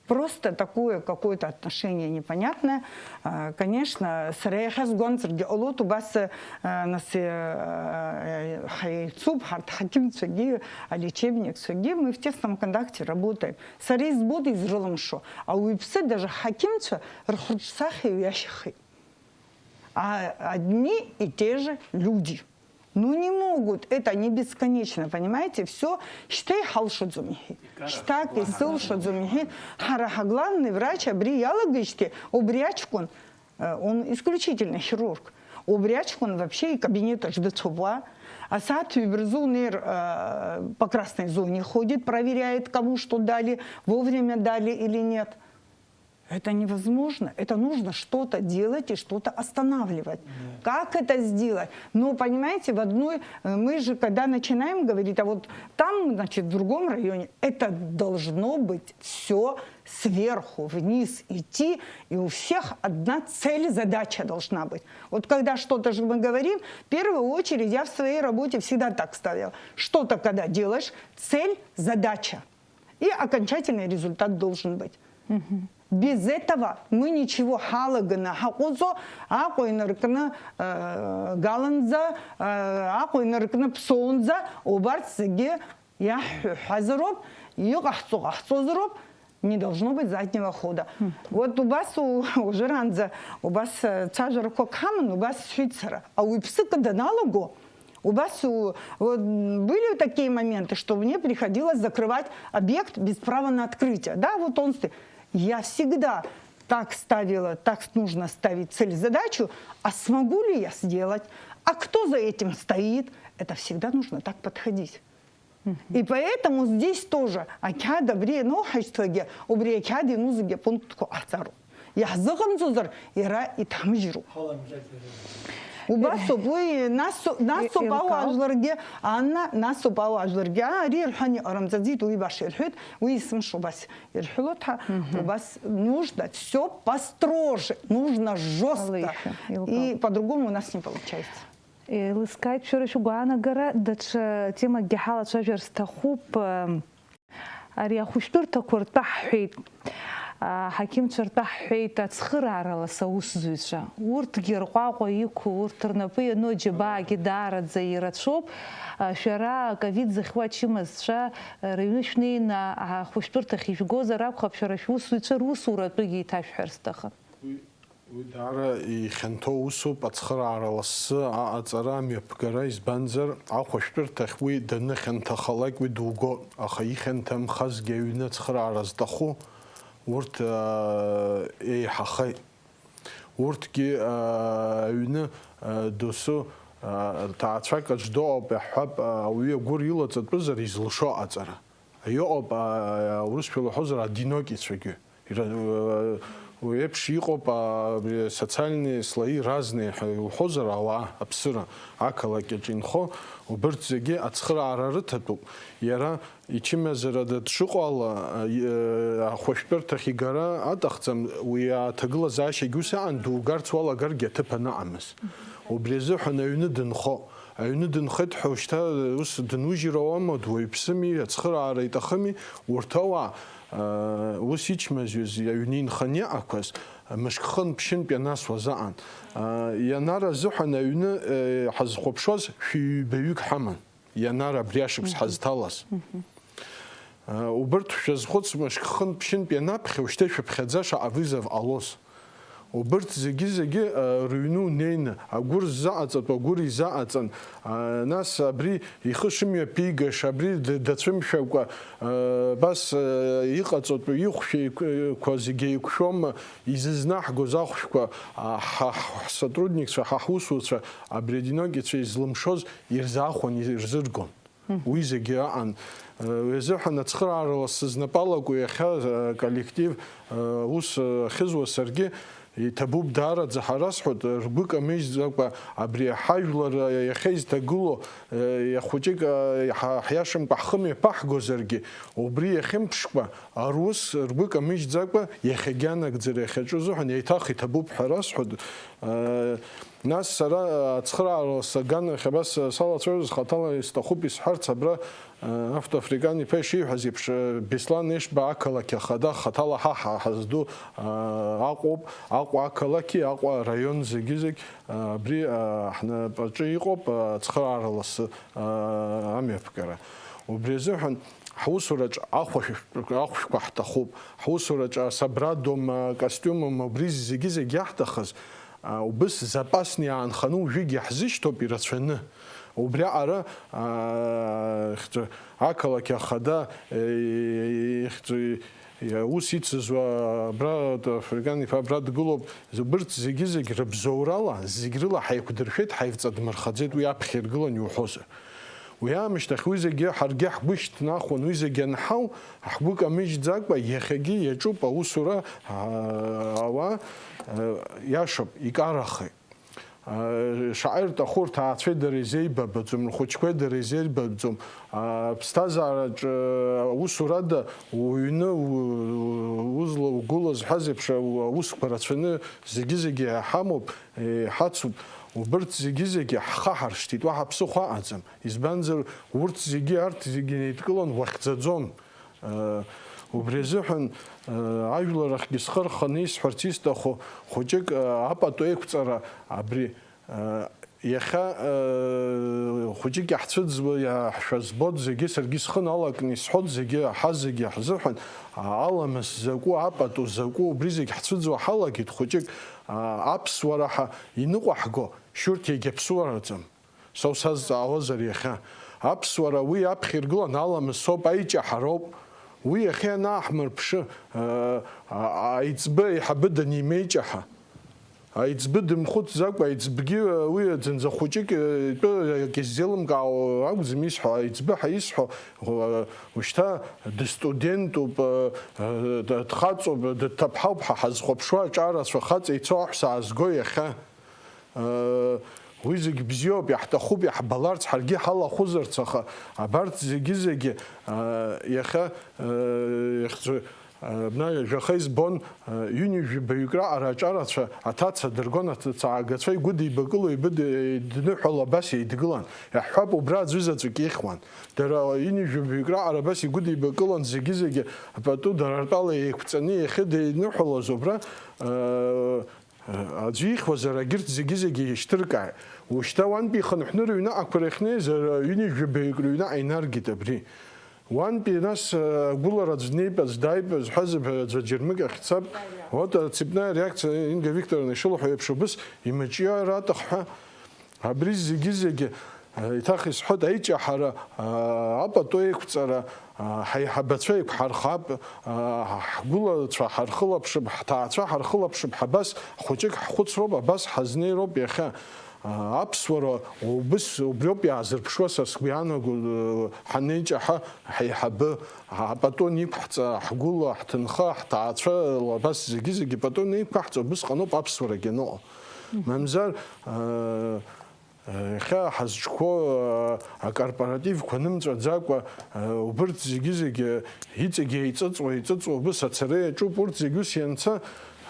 Просто такое какое-то отношение непонятное. А, конечно, сара иахьа сгәамҵыргьы ҟалоит, убас, а, нас, а, ҳаицуп, ҳарҭ ҳақьымцәагьы, алечебникцәагьы, мы в тесном контакте работаем. Сара избоит изрылымшо, ауаҩԥсы даже ҳақьымцәа рхырҿсахьа иҩашьахеит. А, одни и те же люди. Ну, не могут, это не бесконечно, понимаете? Всё, шьҭа иҳалшаӡом иҳәеит. Шьҭак исылшаӡом иҳәеит. Ҳара ҳаглавный врач абри иалагеижьҭеи убри аҷкәын, э, он исключительно хирург. Убри аҷкәын вообще икабинет аҿы дыцәоуп уа. Асааҭ ҩба рзы унеир, э, по красной зоне ходит, проверяет, кому что дали, вовремя дали или нет. Это невозможно. Это нужно что-то делать и что-то останавливать. Как это сделать? Ну, понимаете, в одной, э, мы же, когда начинаем говорить, а вот там, значит, в другом районе, это должно быть всё сверху вниз идти, и у всех одна цель, задача должна быть. Вот когда что-то же мы говорим, в первую очередь я в своей работе всегда так ставила. Что-то когда делаешь, цель, задача. И окончательный результат должен быть. Мгм. Без этого мы ничего. Ҳалаганы ҳаҟәыҵо, Аҟәа инаркны, э, галанӡа, э, Аҟәа инаркны Ԥсоунӡа, убарҭ зегьы иаҳҳәо ҳәазароуп, иҟаҳҵо ҟаҳҵозароуп, не должно быть заднего хода. Вот убас у-, ужыраанӡа убас, э, цәажәарақәак ҳаман, убас сҳәеит сара, ауаҩԥсык даналаго, убас у-, вот, были такие моменты, что мне приходилось закрывать объект без права на открытие. Да, вот он стоит. Я всегда так ставила, так нужно ставить цель, задачу, а смогу ли я сделать, а кто за этим стоит, это всегда нужно так подходить. И поэтому здесь тоже ақьаад абри иануҳашьҭуагьы, убри ақьаад иану зегьы апунктқәа ҟаҳҵароуп. Иаҳзыҟамҵозар, иара иҭамыжьроуп. Убасоуп, уи насоуп, насоуп Еилкаау. Ауаажәларгьы, Анна, насоуп ауаажәларгьы, аа, ари ирҳәан иҟарымҵаӡеит, уи баша ирҳәеит, уи есымша убас ирҳәылоит ҳәа, убас нужно всё построже, нужно жёстко. Алеишәа, Еилкаау. И по-другому у нас не получается. Еилыскааит шәара шәгәаанагара, даҽа темакгьы ҳалацәажәар сҭахуп. Ари ахәышәтәырҭақәа ртәы ҳҳәеит, аҳақьымцәа ртәы ҳҳәеит, ацхыраара лас аусзуҩцәа. Урҭгьы рҟәаҟәа иқәу, урҭ рнапы иану аџьабаагьы даараӡа ирацәоуп. Шәара аковид зыхьуа ачымазцәа рыҩны шәнеины ахәышәтәырҭахь ижәгозар акәхап, шәара шәусзуҩцәа русуратәыгьы еиҭашәҳәар сҭахын. Уи, уи даара ихьанҭоу усуп, ацхыраара лассы аҟаҵара, амҩаԥгара, избанзар, ахәышәтәырҭахь уи даныхьанҭахалак уи дуго, аха ихьанҭамхазгьы аҩны ацхыраара зҭаху, урҭ, аа, еиҳахеит. Урҭгьы, аа, аҩны, аа, досу, аа, ҭаацәак аҿы дыҟоуп, иаҳҳәап, аа, ауаҩы агәыр илаҵатәызар изылшо аҟаҵара. Иҟоуп, аа, урысшәала уҳәозар, одинокицәагьы. Ира-, уи еиԥш иҟоуп, аа, абри социальные слои разные ҳәа иуҳәозар, ауаа, аԥсыра, ақалақь аҿы инхо, убырҭ зегьы ацхыраара рыҭатәуп. Иара ичымазарада дшыҟоу ала, аа, и-, ахәышәтәырҭахь игара аҭахӡам, уи аҭагылазаашьагьы ус аан, дугарц уалагаргьы аҭыԥ анаҟамыз. Убри азыҳәан аҩны дынхо. Аҩны дынхеит ҳәа, ушьҭа ус дынужьыр ауама, дуаҩԥсыми, ацхыраара иҭахыми, урҭ ауаа, аа, ус ичмазаҩыз аҩны инханы иҟақәаз, мышк хынтә-ԥшьынтә ианасуаз аан. Аа, ианара азыҳәан аҩны, э, ҳазхәаԥшуаз шәи-ҩбаҩык ҳаман, ианара абри ашықәс ҳазҭалаз. Убырҭ шәазхәыц, мышк хынтә-ԥшьынтә ианаԥхьа, ушьҭа ишәыԥхьаӡа шаҟа вызов ҟалоз. Убырҭ зегьы-зегьы, а, рыҩны унеины, агәыр ззаҟаҵатәу агәыр изаҟаҵан, а, нас абри ихы шымҩаԥигаша, абри д-, дацәымшәакәа, а, абас, а, иҟаҵатәу ихәшәеиқәа зегьы еиқәшәома, изызнаҳгоз ахәшәқәа, а, ҳа, ҳ-, ҳсотрудникцәа, ҳа ҳусуцәа, абри одинокицәа излымшоз ирзаахәон, ирзыргон. Уи зегьы аан. Уи азыҳәан ацхыраарала сызнапалакуа иахьа, э, коллектив, э, ус, э, ахьызуа саргьы иҭабуп даараӡа, ҳара сҳәоит, ргәы камыжьӡакәа абри ҳажәлар, э, иахьа изҭагылоу, э, иахәыҷык, э, ҳа-, ҳиашамкәа ҳхы мҩаԥаҳгозаргьы, убри иахьымԥшкәа, рус ргәы камыжьӡакәа иахьагьы анагӡара иахьаҿу азыҳәан еиҭах иҭабуп ҳәа расҳәоит. Э, Нас сара, э, ацхыраара саган, иахьа абас, э, салацәажәоз хаҭала исҭахуп исҳәарц, абра, э, Автоафрикан иԥа ишиҳәаз еиԥш, э, Беслан Ешба ақалақь ахада хаҭала ҳа, ҳа ҳазду, э, Аҟәоуп, Аҟәа ақалақьи Аҟәа араион зегьы-зегь, э, абри, э, ҳнапаҿы иҟоуп, э, ацхыраара ласы, э, амҩаԥгара. Убри азыҳәан ҳусураҿ ахәышә-, ахәшәқәа ҳҭахуп, ҳусураҿ асабрадом, акостиумом, убри зегьы-зегь иаҳҭахыз, А, убыс запасны иаанханы уажәыгь иаҳзышьҭоуп ирацәаны. Убриаҟара, а, ихьӡ-, ақалақь ахада, е, ихьӡ-, е, ус ицызуа абра, Африкан иԥа абра дгылоуп. Убырҭ зегьы-зегь рыбзоурала, зегь рыла ҳаиқәдыршәеит, ҳаивҵадмырхаӡеит, уи аԥхьа иргылан иуҳәозар. Уи аамышьҭахь уи зегьы ҳаргьы ҳгәы шьҭнахуан, уи зегьы анҳау, ҳгәы камыжьӡакәа, иахьагьы иаҿуп аусура, а, ауаа, а, иашоуп, икарахеит. А, шаҟа ирҭаху рҭаацәеи дареи зеибабаӡом, рхәыҷқәеи дареи зеибабаӡом. А, ԥсҭазаараҿы, а, усурада уҩны у-, узла угәыла зҳәаз еиԥш, а, аусқәа рацәаны зегьы-зегьы иҳамоуп, иҳацуп. Убырҭ зегьы-зегьы ҳхаҳаршҭит, уаҳа ԥсыхәа аҟаӡам. Избанзар, урҭ зегьы, арҭ зегьы неидкылан уахьӡаӡом. Э, Убри азыҳәан, э, ажәлар ахьгьы схы рханы исҳәарц исҭаху хәыҷык, э, апату еиқәҵара абри, э, иахьа, э, хәыҷык иаҳцәыӡуа иаҳшәа збоит зегьы, саргьы схы налакны исҳәоит зегьы, аҳа зегьы ҳзыҳәан, а, аламыс закәу, апату закәу, убри зегь ҳцәыӡуа ҳалагеит хәыҷык, а, аԥсуара ҳа иныҟәаҳго, шьурҭ иагьаԥсуараӡам. Са усазҵаауазар иахьа. Аԥсуара уи аԥхьа иргылан аламыс ауп, аиҷаҳароуп. Уи иахьа ианааҳмырԥшы, а, а, аиҵбы аиҳабы данимеиҷаҳа. Аиҵбы дымхәыцӡакәа, аиҵбгьы, а, уи аӡынӡа хәыҷык, а, итәы акы иззеилымкаауа акәӡам исҳәо, аиҵбы ҳәа исҳәо, а, ушьҭа дыстудентуп, а, а, д-, дхаҵоуп, дҭаԥҳауп ҳәа ҳазхәаԥшуа аҿарацәа хаҵа ицо аҳәса аазго иахьа. Уи зегь бзиоуп, иаҳҭахуп, иаҳбаларц, ҳаргьы ҳалахәызарц, аха абарҭ зегьы-зегьы, иахьа, ихьӡу, абна жәаха избон, ҩынҩажәи баҩык раҟара аҿарацәа аҭаца дыргон, аҭацаагацәа игәыдибакыло ибыд-, идныҳәало абас еидгылан. Иаҳҳәап, убра аӡәы заҵәык ихьуан. Дара ҩынҩажәи баҩык раҟара абас игәыдибакылон зегьы-зегьы, пату дара ртәала еиқәҵаны иахьыдеидныҳәалоз убра, Аӡәы ихьуазар, егьырҭ зегьы-зегьы еишьҭыркааит. Ушьҭа уантәи ихынҳәны рыҩныҟақәа рахьнеиз, ҩынҩажәи жәабаҩык рыҩныҟа инаргеит абри. Уантәи нас, агәылара аӡә днеип, аӡә дааип зҳәаз аӡәы аџьармыкьахь дцап. Вот, цепная реакция, Инга Викторовна ишылҳәо еиԥш, убыс имаҷиар атахҳәа. Абри зегьы-зегьы, э, еиҭах исҳәоит, аиҷаҳара, э, апату еиқәҵара, э, ҳаиҳабацәа еиқәҳархап, э, ҳгәылацәа ҳархылаԥшып, ҳҭаацәа ҳархылаԥшып, ҳабас хәыҷык ҳхәыцроуп, абас ҳазнеироуп иахьа. Э, аԥсуара убыс, убриоуп иаазырԥшуа, са сгәы иаанаго, э, ҳанеиҷаҳа, ҳаиҳабы, апату аниқәҳҵа, ҳгәыла, ҳҭынха, ҳҭаацәа, абас зегьы-зегьы пату аниқәаҳҵа, убысҟаноуп аԥсуарагьы аныҟоу. Мамзар, э, Иахьа ҳазҿқәоу, а, акорпоративқәа нымҵәаӡакәа, а, убырҭ зегьы-зегьы иҵегь еиҵыҵуа, еиҵыҵуа убыс ацара иаҿуп. Урҭ зегь ус ианца,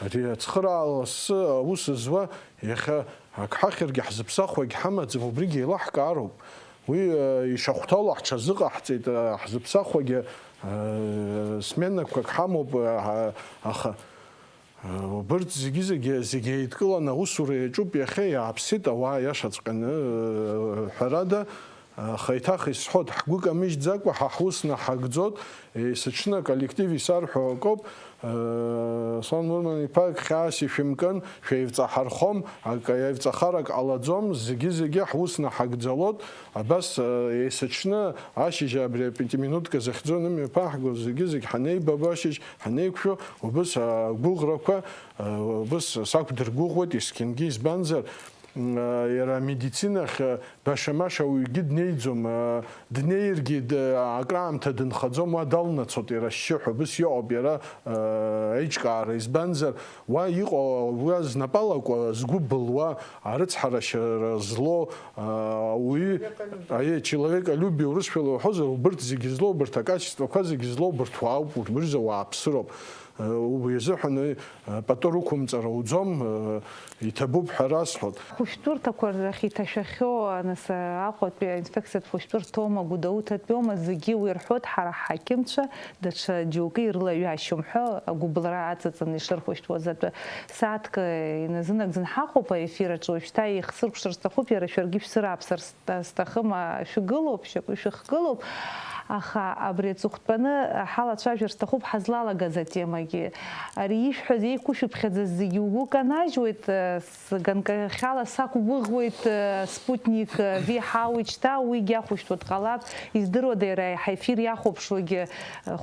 ари ацхыраара лассы аус зуа иахьа ак ҳахьыргьы ҳзыԥсахуагь ҳамаӡам, убригь еилаҳкаароуп. Уи, а, ишахәҭоу ала ҳҽазыҟаҳҵеит, а, ҳзыԥсахуагьы, а, сменақәак ҳамоуп, а, аха Убырҭ зегьы-зегьы, зегьы еидкыланы аусура иаҿуп иахьа, иааԥсеит ауаа иашаҵәҟьаны, ҳәарада, аха еиҭах исҳәоит, ҳгәы камыжьӡакәа ҳа ҳус наҳагӡоит, есыҽны аколлектив исарҳәо акоуп, Аслан Мурман-иԥа, ак хьаас ишәымкын, шәеивҵаҳархом, ак аивҵахарак ҟалаӡом, зегьы-зегьы ҳус наҳагӡалоит, абас, есыҽны ашьыжь абри апятиминутка захьӡу анымҩаԥаҳго, зегьы-зегь ҳанеибабо ашьыжь, ҳанеиқәшәо, убыс агәыӷрақәа, убыс сақәдыргәыӷуеит есқьынгьы, избанзар, иара амедицинахь баша-маша ауаҩгьы днеиӡом, днеиргьы акраамҭа дынхаӡом, уа далнацоит иара ашьшьыҳәа, убыс иҟоуп иара аиҿкаара, избанзар, уа иҟоу, уа знапалакуа, згәы былуа, арыцҳарашьара злоу, ауаҩы, аиеи, человеколюбие урысшәала уҳәозар, убырҭ зегьы злоу, убырҭ акачествақәа зегьы злоу, убырҭ уаауп, урмырза уааԥсыроуп. Убри азыҳәан, э, пату рықәымҵара уӡом, э, иҭабуп ҳәа расҳәоит. Хәышәтәырҭақәа рахь иҭашәахьоу, нас, Аҟәатәи аинфекциатә хәышәтәырҭоума, Гәдоуҭатәиоума, зегьы уи рҳәоит, ҳара ҳҳақьымцәа даҽа џьоукы ирылаҩашьом ҳәа агәыбылра аҵаҵаны ишырхәышәтәуаз атәы. Сааҭк иназынагӡан ҳаҟоуп аефир аҿы, уажәшьҭа еихсыркәшар сҭахуп, иара шәаргьы шәсырааԥсар сҭахым, шәгылоуп, шәгылоуп, аха абри аҵыхәтәаны ҳалацәажәар сҭахуп ҳазлалагаз атемагьы. Ари ишәҳәаз еиқәышәыԥхьаӡаз зегьы угәы канажьуеит, ганкахьала сақәгәыӷуеит, Спутник V ҳауит шьҭа, уигьы ахәышәтәуа дҟалап, издыруада иара аиҳа ефир иахәаԥшуагьы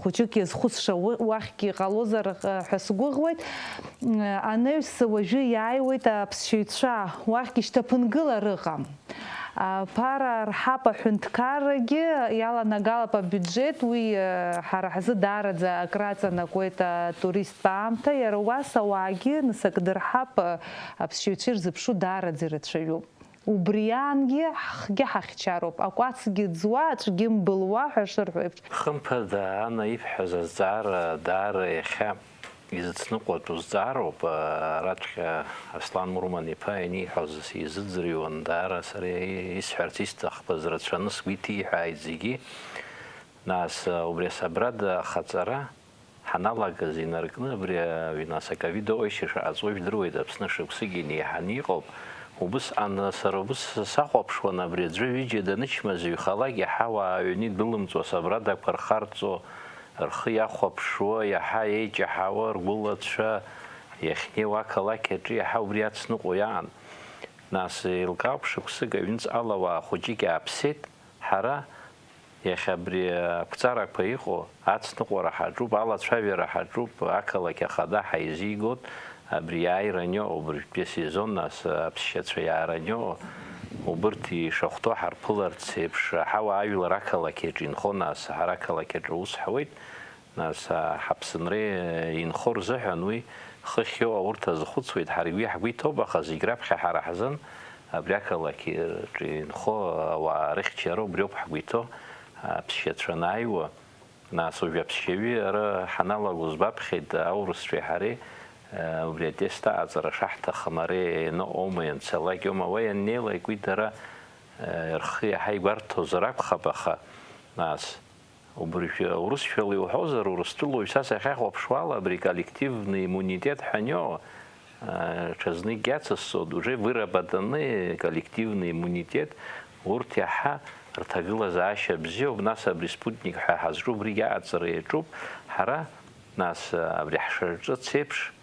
хәыҷык иазхәыцша уахьгьы иҟалозар ҳәа сгәыӷуеит. Анаҩс уажәы иааиуеит аԥсшьаҩцәа, уахьгьы шьҭаԥынгылар ыҟам. Аԥара рҳап аҳәынҭқаррагьы иаланагалап абиуџьеҭ, уи, э, ҳара ҳзы даараӡа акраҵанакуеит атуристтә аамҭа, иара убас ауаагьы нысак дырҳап, э, аԥсшьаҩцәа ирзыԥшу даараӡа ирацәаҩуп. Убри аангьы ҳхгьы ҳахьчароуп, акәацгьы ӡуа, аҵәгьы мбылуа ҳәа шырҳәо еиԥш. Хымԥада, Ана ибҳәаз азҵаара даара иахьа изыцныҟәатәу зҵаароуп, араҵәҟьа Аслан Мурман-иԥа ианиҳәоз сизыӡырҩуан, даара сара исҳәарц исҭахқәаз рацәаны сгәы иҭиҳәааит зегьы. Нас, убри асабрада ахаҵара, ҳаналагаз инаркны абри аҩны асаковид оишьа шаҟа ҵуа жәдыруеит, Аԥсны шықәсык инеиҳаны иҟоуп. Убысҟан сара убыс сахәаԥшуан, абри аӡәы ҩыџьа данычмазаҩхалак, иаҳа ауаа аҩны идәылымҵуа асабрадақәа рхарҵо, рхы иахәаԥшуа, иаҳа еиҷаҳауа, ргәылацәа иахьнеиуа ақалақь аҿы иаҳа убри ацныҟәо иаан. Нас еилкаауп, шықәсык аҩныҵҟала ауаа хәыҷык иааԥсеит, ҳара Иахьа абри ақәҵарақәа иҟоу ацныҟәара ҳаҿуп, алацәажәара ҳаҿуп, ақалақь ахада ҳаизигоит, абри иааира аниоу, абыржәтәи асезон, нас аԥсшьацәа иаара аниоу, убырҭ ишахәҭоу ҳарԥыларц еиԥш, ҳауаа ажәлар ақалақь аҿы инхон, нас ҳара ақалақь аҿы аус ҳауеит, нас ҳаԥсынра инхо рзыҳәан уи хыхь иоуа урҭ азхәыцуеит, ҳаргьы ҳгәы иҭоуп, аха зегь раԥхьа ҳара ҳзын Абри ақалақь аҿы инхо ауаа рыхьчара убриоуп ҳгәы иҭоу, аԥсшьацәа анааиуа, нас уажә аԥсшьаҩы ара ҳаналагоз баԥхьеит, аурысцәеи ҳареи, э, убри атест аҟаҵара шаҳҭахым, ара ианыҟоума, ианцалак иоума, уа ианнеилак уи дара, э, рхы иаҳа игәарҭозар акәхап, аха, нас, Убыржәы урысшәала иуҳәозар, Урыстәыла уаҩ са сахьахәаԥшуала, абри коллективный иммунитет ҳәа аниоу, а, ҽазнык иацысҵоит, уже выработанный коллективный иммунитет, урҭ иаҳа рҭагылазаашьа бзиоуп, нас абри спутник ҳәа ҳазҿу убригьы аҟаҵара иаҿуп, ҳара, нас, абри ҳшырҿыц еиԥш,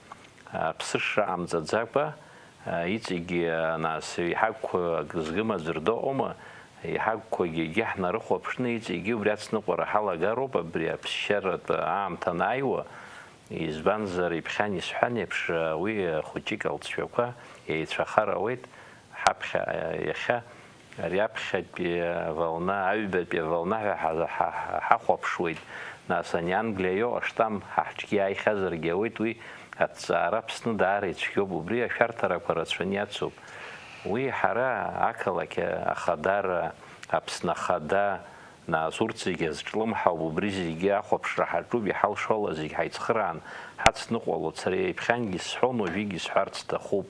аԥсышра ҟамҵаӡакәа, Иҵегьы, нас, еиҳагқәа акы згым аӡәыр дыҟоума? Еиҳагқәагьы егьи ҳнарыхәаԥшны, иҵегьы убри ацныҟәара ҳалагароуп, абри аԥсшьаратә аамҭа анааиуа, избанзар, иԥхьан исҳәан еиԥш, уи хәыҷык алҵшәақәа еицәахар ауеит, ҳаԥхьа, иахьа. Ари аԥхьатәи аволна, аҩбатәи аволна ҳәа ҳа-, ҳа-, ҳа-, ҳахәаԥшуеит. Нас ани Англиа иоуа аштамм ҳа ҳҿгьы иааихьазаргьы ауеит, уи аҭҵаара Аԥсны даара ицәгьоуп, убри ашәарҭарақәа рацәаны иацуп. Уи ҳара ақалақь Ахадара, Аԥсны Ахада, нас урҭ зегьы азҿлымҳауп, убри зегьы ахәаԥшра ҳаҿуп, иҳалшо ала зегь ҳаицхыраан ҳацныҟәалоит. Сара иаԥхьангьы сҳәон, уажәыгьы сҳәарц сҭахуп.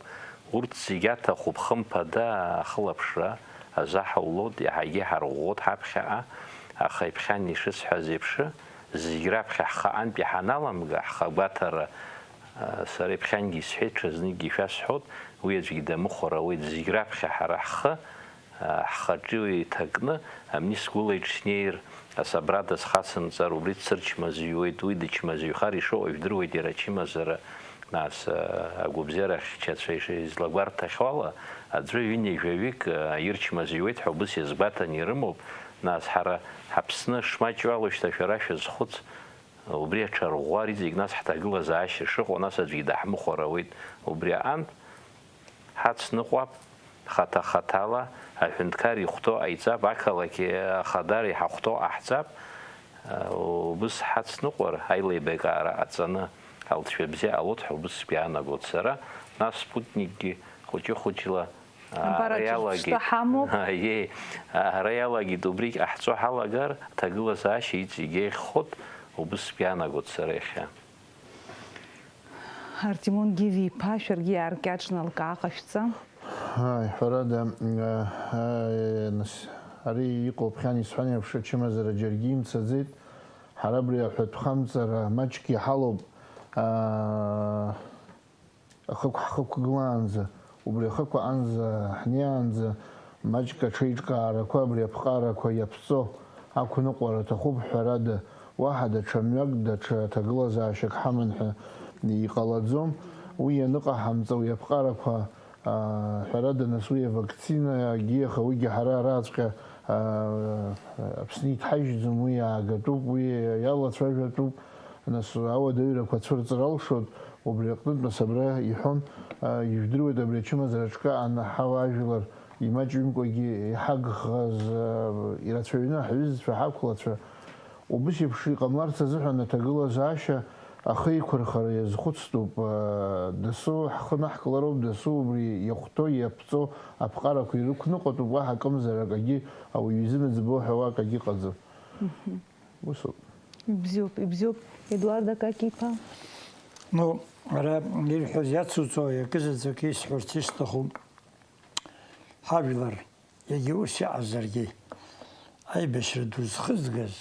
Урҭ зегь аҭахуп, хымԥада, ахылаԥшра азаҳаулоит, иаҳагьы ҳарӷәӷәоит ҳаԥхьаҟа, аха иԥхьан ишысҳәаз еиԥш, зегь раԥхьа ҳхаантә иҳаналамга, ҳхагәаҭара, а, сара иԥхьангьы исҳәеит, ҽазныкгьы ишәасҳәоит, уи аӡәгьы дамыхәар ауеит, зегь раԥхьа ҳара ҳхы, а, ҳхаҿы иҭакны, амни сгәыла иҽснеир, асабрада схацымҵар, убри дсырчмазаҩуеит, уи дычмазаҩхар ишыҟоу жәдыруеит иара ачымазара, Нас, агәабзиарахьчацәа иш-, излагәарҭахьоу ала, аӡәы ҩынҩажәаҩык, а, ирчмазаҩуеит ҳәа убыс иазгәаҭаны ирымоуп. Нас, ҳара ҳаԥсны шмаҷу алушьҭа шәара шәазхәыц, убри аҽарӷәӷәар иҵегь нас ҳҭагылазаашьа шыҟоу, нас аӡәгьы даҳмыхәар ауеит. Убри аҟынтә, ҳацныҟәап, хаҭа-хаҭала, аҳәынҭқар ихәҭоу ҟаиҵап, ақалақь ахадара иҳахәҭоу ҟаҳҵап, убыс ҳацныҟәар, аилеибакаара ҟаҵаны, алҵшәа бзиа ҟалоит ҳәа убыс сгәы иаанагоит сара, нас спутникгьы хәыҷы-хәыҷла, аа, Абар ара аҿы иалагеит. Шьҭа ҳамоуп. Аиеи, ара иалагеит, убригь ҟаҳҵо ҳалагар, аҭагылазаашьа иҵегь еиӷьхоит, убыс сгәы иаанагоит сара иахьа. Артемон Гиви-иԥа, шәаргьы иааркьаҿны алкаа ҟашәҵа. Ааи, ҳәарада, а, а, нас, ари иҟоуп, хьан исҳәан еиԥш, ачымазара џьаргьы имцаӡеит. Ҳара абри аҳәатәхамҵара маҷк иҳалоуп, а, ахықә ҳхықәгылаанӡа, убри ахықә аҟынӡа ҳнеиаанӡа, маҷк аҽеиҿкаарақәа, абри аԥҟарақәа иаԥҵо ақәныҟәара аҭахуп, ҳәарада, уаҳа даҽа мҩак, даҽа ҭагылазаашьак ҳаман ҳәа иҟалаӡом. Уи ианыҟаҳамҵа, уи аԥҟарақәа, аа, ҳәарада, нас уи авакцинагьы, аха уигьы ҳара араҵәҟьа, аа, Аԥсны иҭҳажьӡом, уи иаагатәуп, уи иалацәажәатәуп. Нас ауадаҩрақәа цәырҵыр алшоит, убри аҟнытә, нас, абра иҳәон, а, ижәдыруеит, абри ачымазараҿы анаҳау ажәлар имаҷымкәагьы иҳагхаз, а, ирацәаҩны ҳҩызцәа, ҳақәлацәа. Убыс еиԥш иҟамларц азыҳәан аҭагылазаашьа ахеиқәырхара иазхәыцтәуп, а, дасу ҳхы наҳкылароуп, дасу убри иахәҭоу, иаԥҵоу аԥҟарақәа ирықәныҟәатәуп, уаҳа акымзар акагьы ауаҩы изымӡбо ҳәа уа акагьы ыҟаӡам. Мгм. Усоуп. Ибзиоуп, ибзиоуп, Едуард Акакь-иԥа. Ну, ара ирҳәоз иацуҵо, акызаҵәык исҳәарц исҭахуп. Ҳажәлар, иагьа ус иҟазаргьы, аибашьра ду зхызгаз,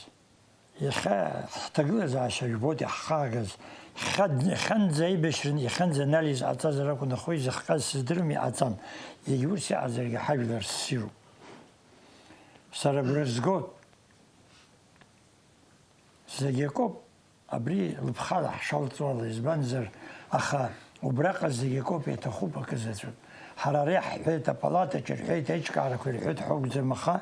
Иахьа ҳҭагылазаашьа жәбоит иаҳхаагаз. Иахьа-, иахьанӡа аибашьра, иахьанӡа анализ ҟаҵазар акәын, аха уи зыхҟьаз сыздырам, иҟаҵан. Зегь ус иҟазаргьы ҳажәлар ссируп. Сара агәра згоит. Зегь акоуп. Абри лыԥхала ҳшалҵуала, избанзар, аха убраҟа зегь акоуп, иаҭахуп акы заҵәык. Ҳара ари ҳҳәеит, апалатаҿы рҳәеит, аиҿкаарақәа ирҳәеит ҳәа акәӡам, аха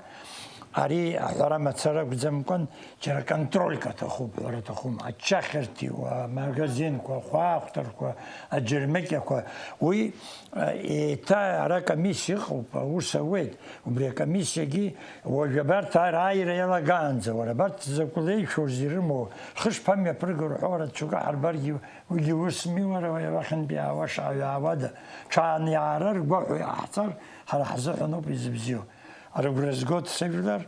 ари аҳәара мацара акәӡамкәан, џьара контрольк аҭахуп, ҳәара аҭахума, ачча ахьырҭиуа, амагазинқәа, ахәаахәҭарқәа, аџьармыкьақәа, уи, еиҭа ара комиссиа ыҟоуп, аус ауеит, убри акомиссиагьы уажә абарҭ ар-, ааира иалагаанӡа, уара, абарҭ закә леишәоузеи ирымоу, рхы шԥамҩаԥырго рҳәо, уара, ацәака ҳарбаргьы, уигьы усми, уара, уи абахьынтә иаауа шаауа иаауада, ҽааны иаара ргәаҳәо иҟаҳҵар, ҳара ҳзыҳәаноуп изыбзиоу. Ара агәра згоит сыжәлар,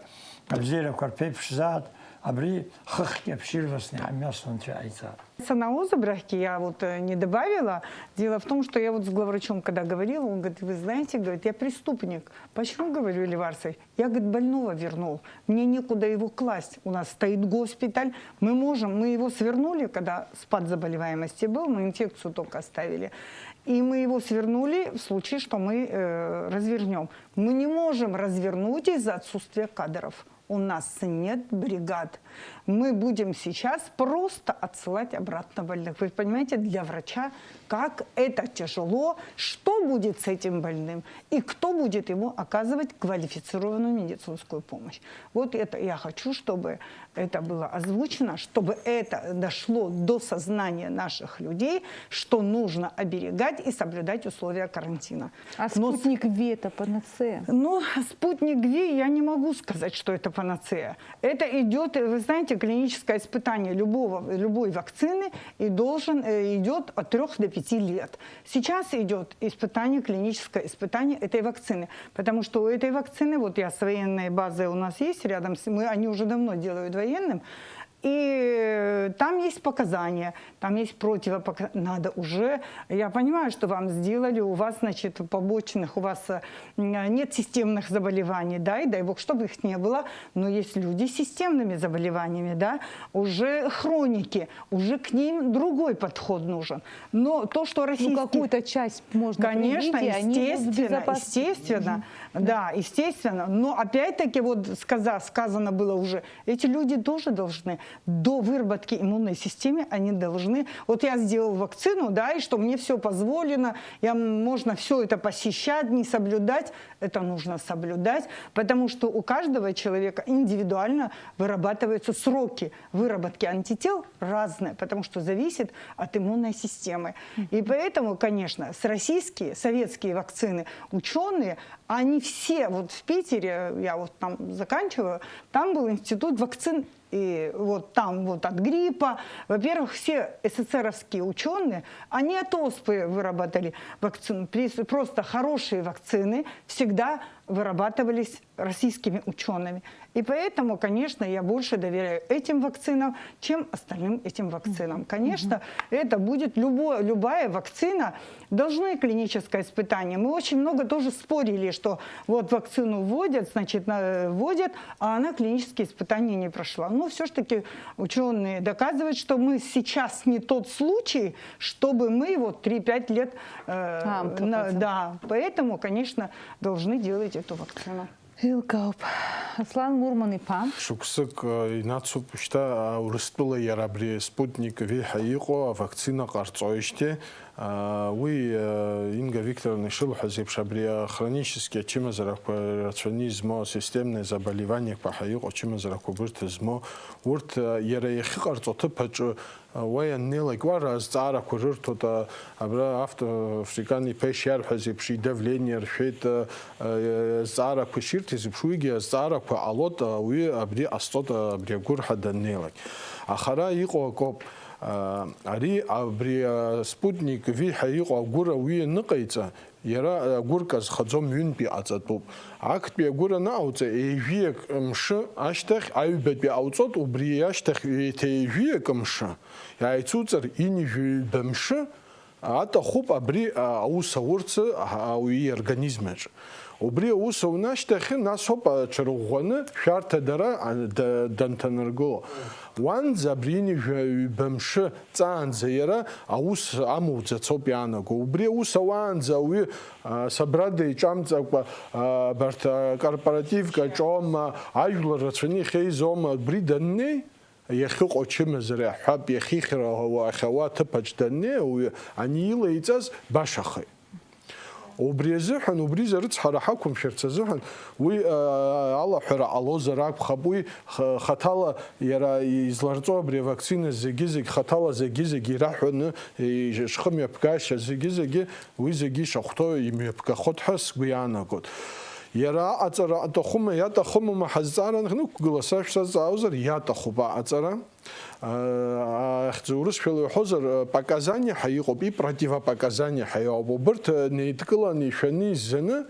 абзиарақәа рԥеиԥшзааит, абри хыхьтә иаԥшьырласны иҳамҩасуа Анцәа иҟаиҵааит. Санаоза Брахке я вот, э, не добавила. Дело в том, что я вот с главврачом когда говорила, он говорит: «Вы знаете, говорит, я преступник». «Почему?» — говорю, Ливарсой. «Я, говорит, больного вернул. Мне некуда его класть. У нас стоит госпиталь. Мы можем, мы его свернули, когда спад заболеваемости был, мы инфекцию только оставили. И мы его свернули в случае, что мы, э, развернем. Мы не можем развернуть из-за отсутствия кадров. У нас нет бригад. Мы будем сейчас просто отсылать обратно больных». Вы понимаете, для врача, как это тяжело, что будет с этим больным и кто будет ему оказывать квалифицированную медицинскую помощь. Вот это я хочу, чтобы это было озвучено, чтобы это дошло до сознания наших людей, что нужно оберегать и соблюдать условия карантина. А Но с- спутник Ви — это панацея? Ну, спутник Ви, я не могу сказать, что это панацея. Это идёт, вы знаете, клиническое испытание любого, любой вакцины и должен, э, идёт от трёх до пяти лет. Сейчас идёт испытание, клиническое испытание этой вакцины, потому что у этой вакцины, вот я с военной базой, у нас есть рядом, с- мы, они уже давно делают военным, и там есть показания, там есть противопока-, надо уже, я понимаю, что вам сделали, у вас, значит, побочных, у вас, э, м, нет системных заболеваний, да, и дай бог, чтобы их не было, но есть люди с системными заболеваниями, да, уже хроники, уже к ним другой подход нужен. Но то, что Ну, российский какую-то часть можно Конечно, привить, и они будут естественно, безопасны. естественно, Мгм. да, естественно. Но опять-таки, вот сказа-, сказано было уже, эти люди тоже должны до выработки иммунной системы, они должны, вот я сделал вакцину, да, и что мне всё позволено, я, м, можно всё это посещать, не соблюдать, это нужно соблюдать, потому что у каждого человека индивидуально вырабатываются сроки выработки антител разные, потому что зависит от иммунной системы. И поэтому, конечно, с российские, советские вакцины учёные, они все, вот в Питере, я вот там заканчиваю, там был институт вакцин, и вот там вот от гриппа, во-первых, все эсэсэровские учёные, они от оспы выработали вакцину. При-, просто хорошие вакцины всегда вырабатывались российскими учёными. И поэтому, конечно, я больше доверяю этим вакцинам, чем остальным этим вакцинам. Конечно, это будет любо-, любая вакцина, должны клиническое испытание. Мы очень много тоже спорили, что вот вакцину вводят, значит, на-, вводят, а она клинические испытания не прошла. Но всё ж таки учёные доказывают, что мы сейчас не тот случай, чтобы мы вот три-пять лет, э, А, на-, да. Поэтому, конечно, должны делать эту вакцину. Еилкаауп. Аслан Мурман-иԥа. Шықәсык, э, инацуп шьҭа, а, Урыстәыла иара абри Спутник V ҳәа иҟоу авакцина ҟарҵоижьҭеи, а, уи, э, Инга Викторовна ишылҳәаз еиԥш, абри ахронически ачымазарақәа рацәаны измоу, асистемные заболеваниақәа ҳәа иҟоу ачымазарақәа убырҭ змоу, урҭ, э, иара иахьыҟарҵо аҭыԥ аҿы Уа ианнеилак, уара азҵаарақәа рырҭоит, а, абра автор Африкан иԥа ишиарҳәаз еиԥш, идавление ршәеит, а, а, азҵаарақәа ширҭаз еиԥш, уигьы азҵаарақәа ҟалоит, а, ауаҩы абри ҟасҵоит, а, абри агәырҳа даннеилак. Аха ара иҟоу акоуп, а, ари абри, а, Спутник V ҳәа иҟоу агәыр ауаҩы ианыҟаиҵа, Иара агәырка зхаӡом, ҩынтә иҟаҵатәуп. Актәи агәыр анаҟауҵа, ҩажәиак мшы ашьҭахь аҩбатәи ҟауҵоит, убри ашьҭахь еиҭа ҩажәиак мшы, иааицуҵар, ҩынҩажәи ҩба мшы, Аҭахуп абри, а, аус аурц, а, ауаҩы иорганизм аҿы. Убри аус аунашьҭахь, нас ауп аҽарӷәӷәаны шәарҭа дара, а, да-, данҭанаргыло. Уанӡа абри ҩынҩажәа ҩба мшы ҵаанӡа иара аус амоуӡац ауп иаанаго. Убри аус ауаанӡа ауаҩы, а, собрада иҿамҵакәа, а, абарҭ, а, корпоративк аҿоума, ажәлар рацәаны ихеизоума, убри даннеи, иахьыҟоу ачымазара ҳәап, иахьихьра ауа, ахьауа аҭыԥаҿ даннеи ауаҩы, ани илеиҵаз башахеит. Убри азыҳәан, убри рыцҳара ҳақәымшәарц азыҳәан, уи, а, алаҳәара ҟалозар акәхап, уи х-, хаҭала иара изларҵо абри авакцина зегьы-зегь, хаҭала зегьы-зегь ираҳәаны, ишхымҩаԥгашьа зегьы-зегьы, уи зегьы ишахәҭоу имҩаԥгахоит ҳәа сгәы иаанагоит. Иара аҟаҵара аҭахума, иаҭахымума ҳазҵаара анықәгыла, сашәзаҵаауазар, иаҭахуп аҟаҵара. Ахьӡ урысшәала иҳәозар, показания ҳәа иҟоуп, и противопоказания ҳәа иоуп. Убырҭ неидкыланы ишәаны иззаны,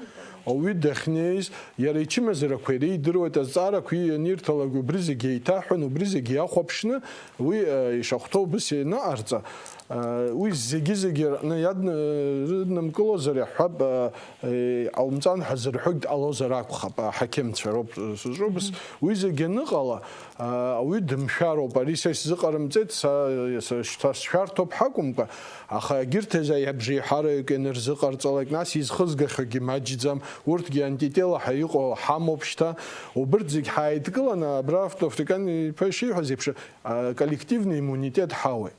ауаҩы дахьнеиз, иара ичымазарақәа иреидыруеит, азҵаарақәа ианирҭалак убри зегьы еиҭаҳәан, убри зегьы иахәаԥшны, уи, э, ишахәҭоу убыс ианаҟарҵа, э, уи зегьы-зегьы рҟны иадны-, рыднымкылозар иаҳҳәап, э, э, ҟаумҵан ҳәа зырҳәогь ҟалозар акәхап, аҳақьымцәа роуп, э, сызҿу убыс. Уи зегьы аныҟала, э, ауаҩы дымшәароуп, ари са исзыҟарымҵеит, са, са шьҭа сшәарҭоуп ҳакәымкәа, аха егьырҭ азы абжеиҳараҩык ианырзыҟарҵалак, нас изхызгахьоугьы маҷӡам, урҭгьы антитела ҳәа иҟоу ҳамоуп шьҭа, убырҭ зегь ҳааидкыланы, абра Автоафрикан иԥа ишиҳәаз еиԥш, а, коллективный иммунитет ҳауеит.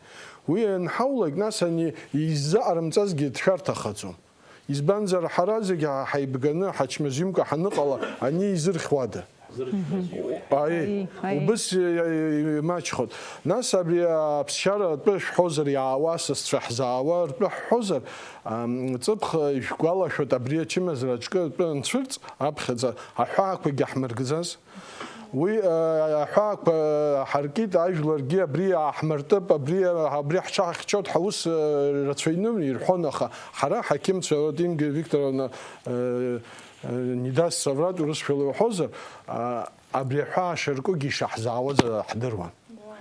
Уи анҳаулак, нас ани иззыҟарымҵазгьы дшәарҭахаӡом. Избанзар, ҳара зегьы ҳа-, ҳаибганы, ҳачмазаҩымкәа ҳаныҟала, ани изырхьуада? Аи, Аи, аи. Убыс, э, э, имаҷхоит. Нас абри аԥсшьара ртәы шәҳәозар, иаауа, сасцәа ҳзаауа ртәы ҳҳәозар, ам, ҵыԥх, э, ишәгәалашәоит, абри ачымазара аҿкы ртәы анцәырҵ, аԥхьаӡа аҳәаақәагьы ҳмыргӡаз. Уи, э, аҳәаақәа ҳаркит, ажәларгьы абри иааҳмыртып, абри, абри ҳҽаҳхьчоит, ҳаус, э, рацәаҩны ирҳәон, аха ҳара ҳақьымцәа, Владимир Викторовна, э, э, Нидас Саврат урысшәала иуҳәозар, а, абри аҳәаа шаркугьы ишаҳзаауаз ҳдыруан.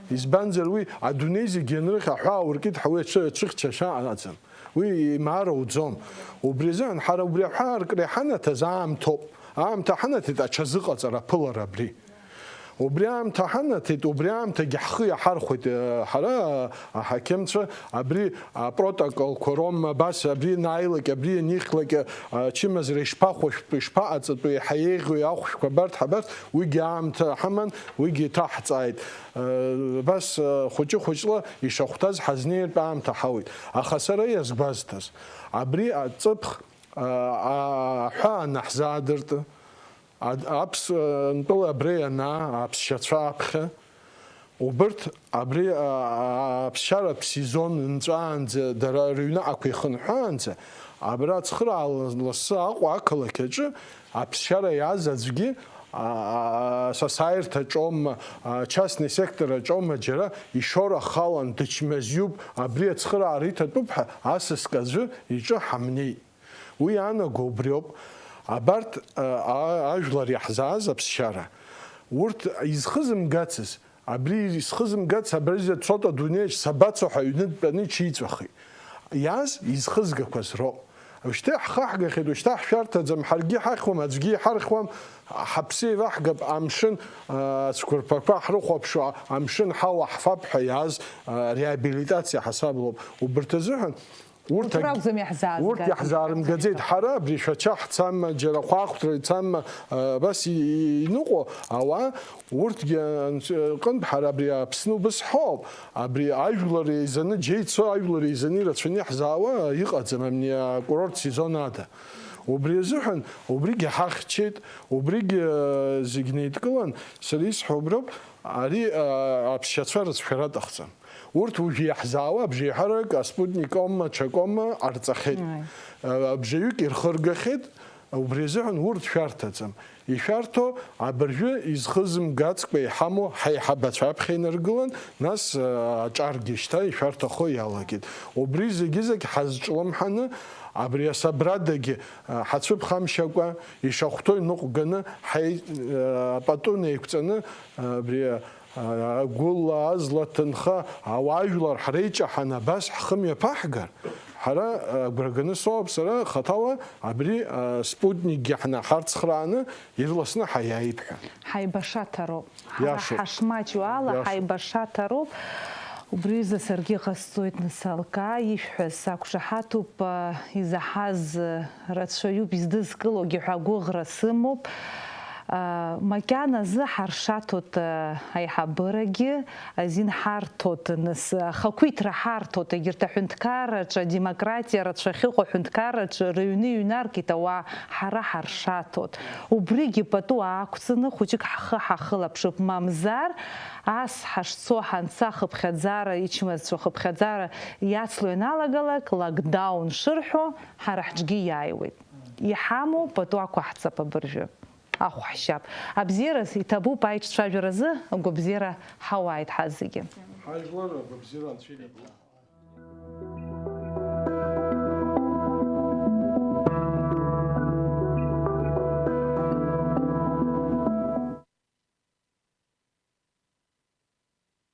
Избанзар, уи адунеи зегьы ианрыхь аҳәаа уркит ҳәа уи ацәы-, ацәыхьчашьа аҟаӡам. Уи имаар ауӡом. Убри азыҳәан ҳара убри аҳәаа аркра иҳанаҭаз аамҭоуп. Аамҭа ҳанаҭеит аҽазыҟаҵара аԥылара абри. Убри аамҭа ҳанаҭеит, убри аамҭагьы ҳхы иаҳархәеит, э, ҳара, аҳақьымцәа, абри апротоколқәа роума, абас абри анааилак, абри анихьлак, э, ачымазара ишԥахәышәтәу, ишԥаҟаҵатәу, иаҳа еиӷьу ахәшәқәа абарҭ, ҳабарҭ, уигьы аамҭа ҳаман, уигьы иҭаҳҵааит. Э, абас, э, хәыҷы-хәыҷла ишахәҭаз ҳазнеиртә аамҭа ҳауит. Аха сара иазгәазҭаз, абри аҵыԥх, э, а-, аҳәаа анаҳзаадырты, Ад-, Аԥс-, э, нтәыла абра ианаа, аԥсшьацәа аԥхьа, убырҭ абри, а, а, аԥсшьаратә сезон нҵәаанӡа, дара рыҩныҟақәа ихынҳәаанӡа, абра ацхыраара ласы Аҟәа ақалақь аҿы аԥсшьара иааз аӡәгьы, а, а, асасааирҭаҿоума, а, частный сектор аҿоума џьара ишоура халан, дычмазаҩуп, абри ацхыраара иҭатәуп ҳәа асаск аӡәы иҿы ҳамнеит. Уи иаанаго убриоуп. Абарҭ, а, а, ажәлар иаҳзааз аԥсшьара, урҭ изхызымгацыз, абри изхызымгац, абри зегь цоит адунеиаҿ сабацо ҳәа аҩны дтәаны иҽиҵәахит. Иааз изхызгақәаз роуп. Ушьҭа иаҳхаҳгахьеит, ушьҭа ҳшәарҭаӡам, ҳаргьы иҳахьуам, аӡәгьы иҳархьуам, ҳаԥсы еиваҳгап, амшын, а, ацәқәырԥақәа ҳрыхәаԥшуа, амшын ҳауа ҳфап ҳәа иааз, а, реабилитациа ҳасаб лоуп. Убырҭ азыҳәан Урҭ Урҭ аг-, ракәӡам иаҳзаазгаз. Урҭ иаҳзаарымгаӡеит. Ҳара абри Шәача ҳцама, џьара Хәаахәҭра ицама, а, абас и-, и-, иныҟәо ауаа, урҭгьы анц-, рҟынтә ҳара абри Аԥсны убыс ҳауп, абри ажәлар еизаны, џьеи цо ажәлар еизаны ирацәаны иаҳзаауа иҟаӡам абни акурорт сезон ада. Убри азыҳәан, убригьы ҳахьчеит, убригьы, а, зегь неидкылан, сара исҳәо уброуп, ари, а, аԥсшьацәа рыцәшәара аҭахӡам. Урҭ уажә иаҳзаауа абжеиҳарак аспутник ома, ҽакома ҟарҵахьеит. Ааи. Абжаҩык ирхыргахьеит, убри азыҳәан урҭ шәарҭаӡам. Ишәарҭоу абыржәы изхызымгацкәа иҳамоу ҳаиҳабацәа аԥхьа инаргылан, нас, а, аҿаргьы шьҭа ишәарҭахо иалагеит. Убри зегьы-зегь ҳазҿлымҳаны, абри асабрадагьы, а, ҳацәыԥхамшьакәа, ишахәҭоу иныҟәганы, ҳаи-, а, пату неиқәҵаны, а, абри, а, агәыла, азла ҭынха, ауаажәлар ҳреиҷаҳаны абас ҳхы мҩаԥаҳгар, Ҳара агәра ганы соуп сара хаҭала абри спутникгьы ҳнаҳарцхрааны ирласны ҳаиааип ҳәа. Ҳаибашаҭароуп. Ҳара ҳашмаҷу ала ҳаибашаҭароуп. Убри аҩыза саргьы иҟасҵоит, нас, Алкаа ишәҳәаз сақәшаҳаҭуп, изаҳаз рацәаҩуп, издызкылогьы ҳәа агәыӷра сымоуп. Макьаназы ҳаршаҭоит аиҳабырагьы, азин ҳарҭоит, нас, ахақәиҭра ҳарҭоит, егьырҭ аҳәынҭқарраҿы, адемократиа рацәа ахьыҟоу аҳәынҭқарраҿы рыҩны иҩнаргеит ауаа, ҳара ҳаршаҭоит. Убригьы пату аақәҵаны хәыҷык ҳхы ҳахылаԥшып, мамзар ас ҳашцо ҳанца хыԥхьаӡара, ичмазцәа хыԥхьаӡара иацло ианалагалак, локдаун шырҳәо, ҳара ҳҿгьы иааиуеит. Иҳамоу пату ақәаҳҵап абыржәы. Ахә ҳшьап. Абзиараз иҭабуп аиҿцәажәаразы, агәабзиара ҳауааит ҳазегьы. Ҳажәлар агәабзиара анцәа инаҭом.